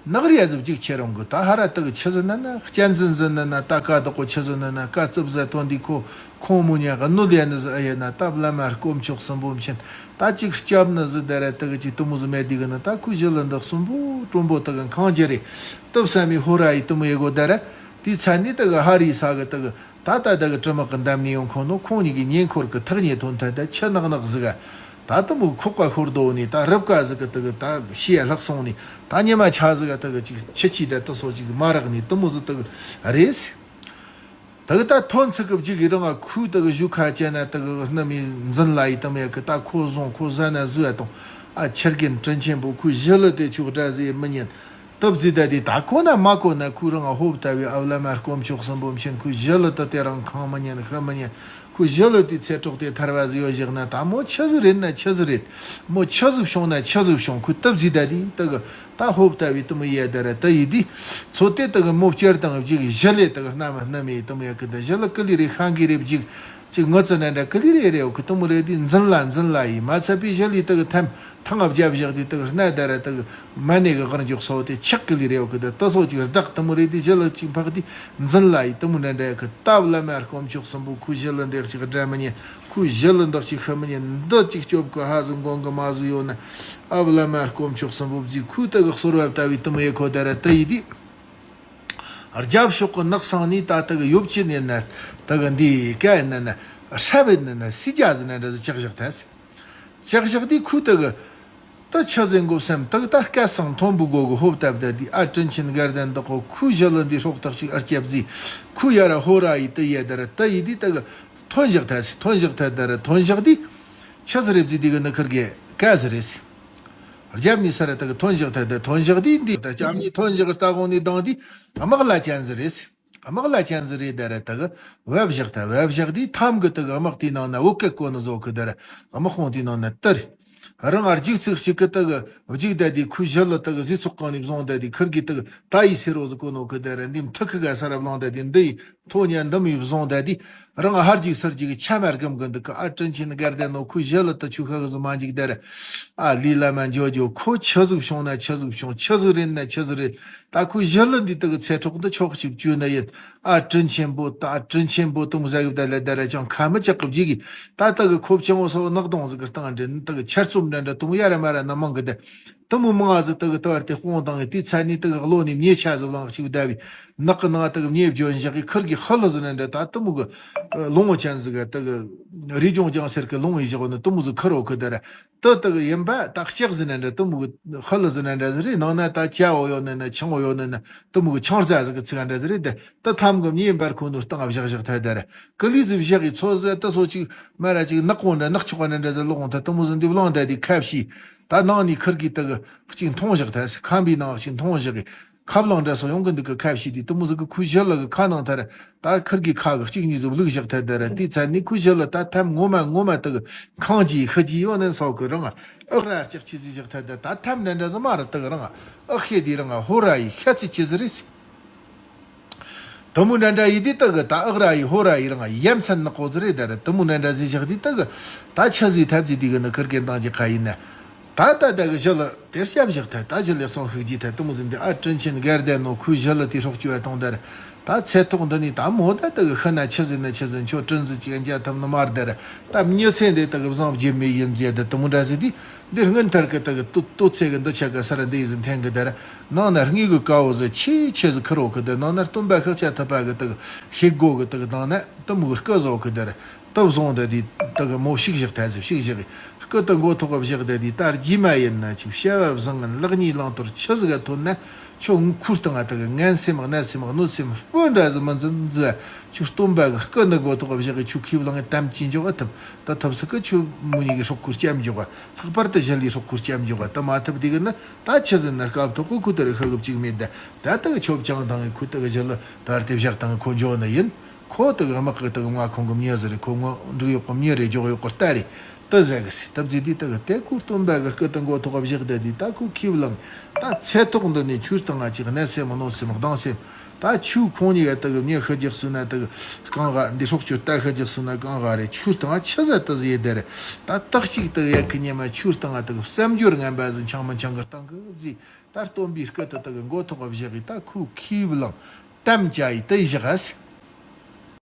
ནག་རི་ཡ་ཟི་བརྒྱུག་ཁྱེར་རུང་གི་ད་ཧ་ར་དག་གི་ཆི་ཟི་ན་ན་གཅན་ཟི་ཟི་ན་ན་ད་ཀ་དག་གོ་ཆི་ཟི་ན་ན་ཀ་རྩིབ་ཟ་ཐོན་དི་ཁོ་ཁོང་མོ་ཉ་ག་ནུ་ལེ་ནི་ཟི་ཨ་ཡ་ན་ད་བླ་མ་དཀོན་མཆོག་གསུམ་པོ་མཁྱེན། ད་ཅིག་སྐྱབས་ནི་ཟི་ད་ར་དག་གི་ཅིག་དུ་མོ་ཟི་མེད་དི་གི་ན་ད་ཁུ་ཞི་ལི་འདི་གསུམ་པོ་དྲོན་པོ་དག་གི་ཁང་རྒྱ་རེ་དུབ་ས་མི་ཧོ་ར་ཡི་དུ་མོ་ཡེ་གོ་ད་ར་དི་ཚ་ནི་དག་གི་ཧ་རི་ས་གི་དག་གི་ད་ལྟ་བདག་གི་དྲི་མ་གི་འདམ་ནས་ཡོང་ཁོ་ནོ་ཁོང་གཉིས་ཀྱི་ཉེ་འཁོར་གི་ཐག་ཉེ་ཐོན་ཐལ། ད་ཆུ་ནག་ནག་ཟིག་ག་ད་དུ་མོ་ཁོག་པ་ཤོར་དོ་ནི་ད་རབ་ཀ་ཟིག་གི་དག་གི་ད་ཤི་ཡ་ལྷག་སོང་ནི་ད་ཉི་མ་ཆ་ཟིག་ག་དག་གི་ཅིག་ཆུ་ཆི་ད་དུ་སོ་ཅིག་མ་རག་ནི་དུ་མོ་ཟིག་དག་གི་རེད། དག་གི་ད་ཐོན་ཚིག་གི་བརྒྱུད་གི་རང་ང་ཁུ་དག་གི་བཞུགས་ཁ་བཅད་ན་དག་གི་སྣུམ་མི་འཛིན་ལ་ཡི་དམ་ཡ་གི་ད་ཁོ་བཟུང་ཁོ་ཟ་ན་ཟུ་ཡ་དང་ཨ་ཆི་རྒན་དྲིན་ཆེན་པོ་ཁུ་ཞི་ལི་དེ་ཆུ་སྒྲ་ཟི་མི་ཉན། སྟབས་ཟིག་ད་དེ་ད་གོ་ན་མ་གོ་ན་ཁོ་རང་ཧོབ་ལྟ་བུའི་ཨ་བླ་མ་དཀོན་མཆོག་གསུམ་པོ་མཁྱེན། ཁོ་ཞི་ལི་ད་དེ་རང་ཁང་མི་ཉན་ཤི་མི་ཉན། ཁོ་ཞི་ལི་དེ་ཚེ་སྲོག་དེ་ཐར་བ་ཟིག་ཡོད་བཞག་ན་ད་མོ་ཆི་ཟིག་རེད་ན་ཆི་ཟིག་རེད། མོ་ཆི་ཟིག་བྱུང་ན་ཆི་ཟིག་བྱུང་ཁོ་སྟབས་ཟིག་ད་དེ་ད་གི་ད་ཧོབ་ལྟ་བུའི་དུ་མོ་ཡེ་ད་ར་ད་ཡི་དེ་ཚོ་དེ་ད་གི་མོ་བསྐྱར་དང་བཞི་གི་ཞི་ལི་ད་གི་སྣ་མ་སྣ་མི་ཡི་དུ་མོ་ཡ་གི་ད་ཞི་ལི་ཀི་ལི་རེ་ཤང་གི་རེ་བཞི་གི་ཅིག་ངོ་ཙི་ན་འདྲ་ཀི་ལི་རེ་རེ་ཡོད་གི་དུ་མོ་རེ་དེ་འཛིན་ལ་འཛིན་ལ་ཡི་མ་ཚད་པའི་ཞི་ལི་ད་གི་ཐམ། ཐང་ང་བརྒྱབ་བཞག་དེ་དག་སྣ་ད་ར་དག་མ་ནེ་གི་གར་འཇོག་སོ་དེ་ཆག་གི་ལི་རེ་བ་གི་ད་ད་སོ་ཅིག་བདག་དུ་མོ་རེ་དེ་ཞི་ལི་ཅིག་འཕགས་དེ་འཛིན་ལ་ཡི་དུ་མོ་འདྲ་འདྲ་གི་ད་བླ་མ་དཀོན་མཆོག་གསུམ་པོ་ཁུ་ཞི་ལི་འདེགས་ཅིག་སྒྲ་མི་ཉན། ཁུ་ཞི་ལི་འདེགས་ཅིག་ཤི་མི་ཉན། འདི་ཅིག་སྐྱོབ་གི་ཧ་ཟི་འགོང་གི་མ་ཟི་ཡོད་ན་ཨ་བླ་མ་དཀོན་མཆོག་གསུམ་པོ་བརྫིས་ཁུ་ད་གི་གསོལ་བ་བཏབ་བའི་དུ་མོ་ཡེ་ཁོ་ད་ར་ད་ཡི་དེ་རྒྱབ་ཕྱོགས་གི་ནགས་སང་ནི་ད་ད་གི་ཡོབ་ཅི་ནེ་ན་ད་གི་འདི་ཀ་ཡི་ན་ན་ཧྲ་བེ་ན་ན་སི་རྒྱ་ཟི་ན་འདྲ་ཟི་ཅག་བཞག་ཐལ། ཅག་བཞག་དེ་ཁུ་ད་གི་ད་ཆི་ཟེར་འགོ་སེམས་དག་ད་སྐད་སང་མཐོན་པོ་སྒོ་གི་ཧོབ་བཏབ་ད་དེ་ཨ་དྲིན་ཆེན་དགའ་ལྡན་བདག་གོ་ཁུ་ཞི་ལི་འདི་སྲོག་ཐག་ཅིག་ཨར་སྐྱབས་ཟི་ཁུ་ཡ་ར་ཧོ་ར་ཡི་ཏི་ཡ་ད་ར་ཏི་ཡི་དེ་ད་གི་ཐོན་བཞག་ཐལ་སི་ཐོན་བཞག་ཐལ་ད་ར་ཐོན་བཞག་དེ་ཆི་ཟི་རེད་ཟི་དེ་གི་ནི་ཁིར་གི་ཀ་ཟི་རེད་སི་རྒྱབ་ནི་ས་ར་ད་གི་ཐོན་བཞག་ཐལ་ད་ཐོན་བཞག་དེ་འདི་ད་ཅམ་ནི་ཐོན་བཞག་ལྟ་གོང་ནི་དང་དེ་དམག་ལ་ཅན་ཟི་རེད་སི། དམག་ལ་ཅན་ཟི་རེད་ད་ར་ད་གི་བབ་བཞག་ད་བབ་བཞག་དེ་ཐམ་གི་ད་གི་དམག་དེའི་ནང་ན་བོད་སྐད་གོ་ནི་བཟོ་གི་ད་ར་དམག་དཔུང་དེའི་ནང་ན་ཏི་རེད། རང་ཨར་རྒྱུག་ཚིག་གཅིག་གི་ད་གི་བརྒྱུག་ད་དེ་ཁུ་ཞི་ལི་ད་གི་ཟི་ཚོགས་གང་ནས་བཟུང་ད་དེ་ཁིར་གི་ད་གི་ད་ཡི་སེ་རོ་ཟི་གོ་ནོ་གི་ད་ར་འདི་མཐུ་གི་ག་ས་ར་བླངས་ད་དེ་འདི་ཡི་ཐོ་ཉ་འདི་མི་བཟུང་ད་དེ་རང་ཧར་རྒྱུག་སར་རྒྱུག་ཆ་མར་གམ་གི་འདུག་གི་ཨ་དྲིན་ཆེན་དགའ་ལྡན་ནོ་ཁུ་ཞི་ལི་ད་ཆུ་ཁ་གི་ཟི་མ་འཇིག་ད་ར་ཨ་ལི་ལ་མ་འཇོ་འཇོ་ཁོ་ཆི་ཟིག་བྱུང་ན་ཆི་ཟིག་བྱུང་ཆི་ཟིག་རེད་ན་ཆི་ཟིག་རེད། ད་ཁོའི་ཞི་ལི་འདི་དག་གི་ཚེ་སྲོག་འདི་ཆོག་ཅིག་བཅོས་ན་ཡིན། ཨ་དྲིན་ཆེན་པོ་ད་དྲིན་ཆེན་པོ་དུང་ཟ་གི་བདག་ལ་ད་ར་ཅང་ཁ་མི་ཅག་གི་བརྗིད་གི་ད་དག་གི་ཁོབ་ཆེན་བོ་སོགས་ནག་དོང་ཟིག་གི་སྟེང་འདྲེན་དག་གི་ཆར་རྩོམ་འདྲ་འདྲ་དུང་ཡ་ར་མ་ར་ན་མང་གི་ད་དུ་མོ་མང་ང་ཟིག་དག་གི་ད་བར་དེ་དཔུང་དང་གི་དེ་ཚ་ནི་དག་གི་བློ་ནི་མྱེ་ཆ་ཟིག་བླངས་ཅིག་ད་བི་ནག་གི་ནང་དག་གི་མྱེ་བརྗོད་བཞག་གི་ཁིར་གི་ཧ་ལ་ཟིག་འདྲ་འདྲ་ད་དུ་མོ་གི་ལོང་བ་ཅན་ཟིག་གི་དག་གི་རི་ལྗོངས་ལྗང་སེར་གི་ལོང་ཡི་བཞག་ནི་དུ་མོ་ཟིག་ཁིར་འོ་གི་ད་ར། ཏི་ཏི་གི་ཡིན་པ་ད་ལྕགས་ཟེར་ན་འདྲ་དུ་མོ་གི་ཧ་ལ་ཟེར་ན་འདྲ་ཟེར་རེད། ནང་ན་ད་ཅ་བོ་ཡོད་ནི་ན་ཆང་བོ་ཡོད་ནི་ན་དུ་མོ་གི་ཆང་རྩ་ཟིག་གི་ཚིག་འདྲ་ཟེར་རེད། དེ་ཏི་ཐམ་གི་མྱེ་འབར་ཁོ་ནོ་སྟེང་བཞག་བཞག་ཐལ་དེ་ར་ཀི་ལི་ཟིག་བཞག་གི་ཚོ་ཟེར་ཏི་སོ་ཅིག་མ་ར་ཅིག་ནག་པོ་འདྲ་ནག་ཆོག་པ་འདྲ་འདྲ་ཟེར་ལོག་འོང་ཐལ། དུ་མོ་ཟིག་འདི་བླངས་ད་དེ་ཁ་བྱིས་ད་ནང་ནས་ཁིར་གི་ཏི་གི་གཅིག་འཐུང་བཞག་ཐལ་ཟེར། ཁམ་པའི་ནང་གཅིག་འཐུང་བཞག་གི་ཁབ་ལང་འདྲ་སོགས་ཡོང་གི་འདུག་གི། ཁ་བྱས་དུས་དེ་མོ་ཟིག་གི་ཁོའི་ཞི་ལི་གི་ཁ་ནང་ཐར། ད་ཁིར་གི་ཁ་གི་གཅིག་གཉིས་ཟིག་བླུགས་བཞག་ཐལ། དེ་ར་དེའི་ཚད་ནས་ཁོའི་ཞི་ལི་ད་ཐམ་ངོ་མ་ངོ་མ་དེ་གི་ཁང་གི་ཤི་གི་ཡོད་ནན་སོགས་གི་རང་ཨག་ར་ལྕགས་ཆི་ཟིག་བཞག་ཐལ། ད་ད་ཐམ་འདྲ་འདྲ་ཟིག་མ་ར་དེ་གི་རང་ཨག་ཤེད་དེ་རང་ཧོ་ར་ཡི་ཤ་ཚི་ཆི་ཟིག་རེད། དེ་མོ་འདྲ་འདྲ་ཡིན་དུས་དེ་གི་ད་ཨག་ར་ཡི་ཧོ་ར་ཡི་རང་ཡ་མཚན་ནག་པོ་ཟིག་རེད། ད་ར་དེ་མོ་འདྲ་འདྲ་ཟིག་བཞག་དུས་དེ་གི་ད་ཆི་ཟིག་ཐབས་ཟིག་དེ་གི་ནི་ཁིར་གི་འདང་གི་ཁ་ཡིན་ན། ད་ད་ད་གི་ཞི་ལི་དེར་སྐྱབས་བཞག་ཐལ། ད་ཞི་ལི་གསུང་ཤུགས་ཀྱིས་ཐལ། དེ་མོ་ཟིན་དེ་ཨ་དྲིན་ཆེན་དགའ་ལྡན་ནོ། ཁོའི་ཞི་ལི་དེ་སྲོག་གཅོད་བཏང་དར། ད་ཚེ་ཐོག་འདི་ནས་ད་མོ་ད་ད་གི་ཤི་ན་ཆི་ཟིན་ན་ཆི་ཟིན། ཁྱོད་དྲིན་ཟིག་ཅིག་འཇལ་ཐུབ་ནི་མ་རེད་དར། ད་མྱི་ཚེ་འདི་ད་གི་བཟང་རྒྱུ་མེད་ཡིན་རྒྱུ་ད་དེ་མོ་འདྲ་ཟིག་དེ་འདི་སྔོན་ཐར་གི་ད་གི་ལྟོ་ལྟོ་ཚེ་གི་འདི་ཆ་ག་ས་ར་འདི་ཡི་ཟིན་འཐེན་གི་དར། ནང་ན་དངོས་གི་དཀའ་བོ་ཟིག་ཆེ་ཆེ་ཟིག་ཁུར་རོ་གི་དར། ནང་ན་སྟོན་པ་ཤཱཀྱ་ཐུབ་པ་གི་ད་གི་ཤེས་སྒོ་གི་ད་གི་དང་ན་དེ་མོ་གི་སྐུ་བཟོ་གི་དར། དེ་བཟུང་དེ་དུས་དེ་གི་མོ་ཤིག་བཞག་ཐལ་ཟིག་ཤིག་བཞག་གི་སྐུ་དེ་མགོ་ཐོག་གི་བཞག་དེ་དུས། ད་རྗེས་མ་ཡིན་ན་ཆུ་བྱ་བ་བཟང་ངན་ལེགས་ཉེས་བླང་དོར་ཆི་ཟིག་ག་ཐོན་ན་ཁྱོད་ཁུར་དང་ང་དེ་གི་ངན་སེམས་གནོད་སེམས་གནོད་སེམས་སྤུ་འདྲ་ཟིག་མི་འཛིན་ཟིག་ཆུ་སྟོན་པ་གི་སྐུ་འདི་མགོ་ཐོག་གི་བཞག་གི་ཆུ་ཁས་བླངས་གི་དམ་ཅི་འཇོག་ག་ཐུབ། ད་ཐུབ་ཟིག་གི་ཆུ་མོ་གཉིས་གི་སྲོག་ཁུར་སྐྱབས་འཇོག་ག་ལྷག་པར་དུ་ཞི་ལིའི་སྲོག་ཁུར་སྐྱབས་འཇོག་ག་ད་མ་ཐུབ་དེ་གི་ནི་ད་ཆི་ཟིན་ན་སྐབས་ཐོག་གི་ཁུ་དེ་རི་ཤི་གི་བཅུག་མེད། ད་ད་དེ་གི་ཆོབ་ཆང་དང་གི་ཁུ་དེ་གི་ཞི་ལི་ད་ར་དེ་བཞག་དང་གི་ཁོ་འཇོག་ནི་ཡིན། ཁོ་དེ་གི་དམག་གི་དེ་གི་མངའ་ཁོངས་གི་མྱི་ཟིག་རེད། ཁོ་ངོ་འབྲུག་གཡོག་གི་མྱི་རེད། འཇོག་གཡོག་གི་རྟ་རེད། དེ་ཟེར་གི་སི་ཐབས་ཟིག་དེ་དེ་གི་དེ་ཁུར་སྟོན་པ་གི་སྐུ་དེ་མགོ་ཐོག་གི་བཞག་དེ་དུས། ད་ཁོ་ཁས་བླངས་ད་ཚེ་ཐོག་འདི་ནས་ཆུ་སྟེང་ང་ཅིག་གནོད་སེམས་གནོད་སེམས་སྡང་སེམས། ད་ཆུ་ཁོང་གཉིས་ཀ་དེ་གི་མྱི་ཤི་རྒྱག་སུ་ན་དེ་གི་རྐང་ག་འདི་སྲོག་གཅོད་རྟ་ཤི་རྒྱག་སུ་ན་རྐང་ག་རེད། ཆུ་སྟེང་ང་ཆི་ཟིག་དེ་ཟིག་ཡེ་དེ་རེད། ད་སྟག་གཅིག་དེ་གི་ཡ་ཁི་ཉི་མ་ཆུ་སྟེང་ང་དེ་གི་བསམ་སྦྱོར་ངན་པ་ཟིག་འཆང་མི་འཆང་གི་སྟེང་གི་ཟིག་ད་སྟོན་པའི་སྐུ་དེ་དེ་གི་མགོ་ཐོག་གི་བཞག་གི་ད་ཁོ་ཁས་བླངས་དམ་བཅའ་ཡི་དེ་བཞག་ག་སི།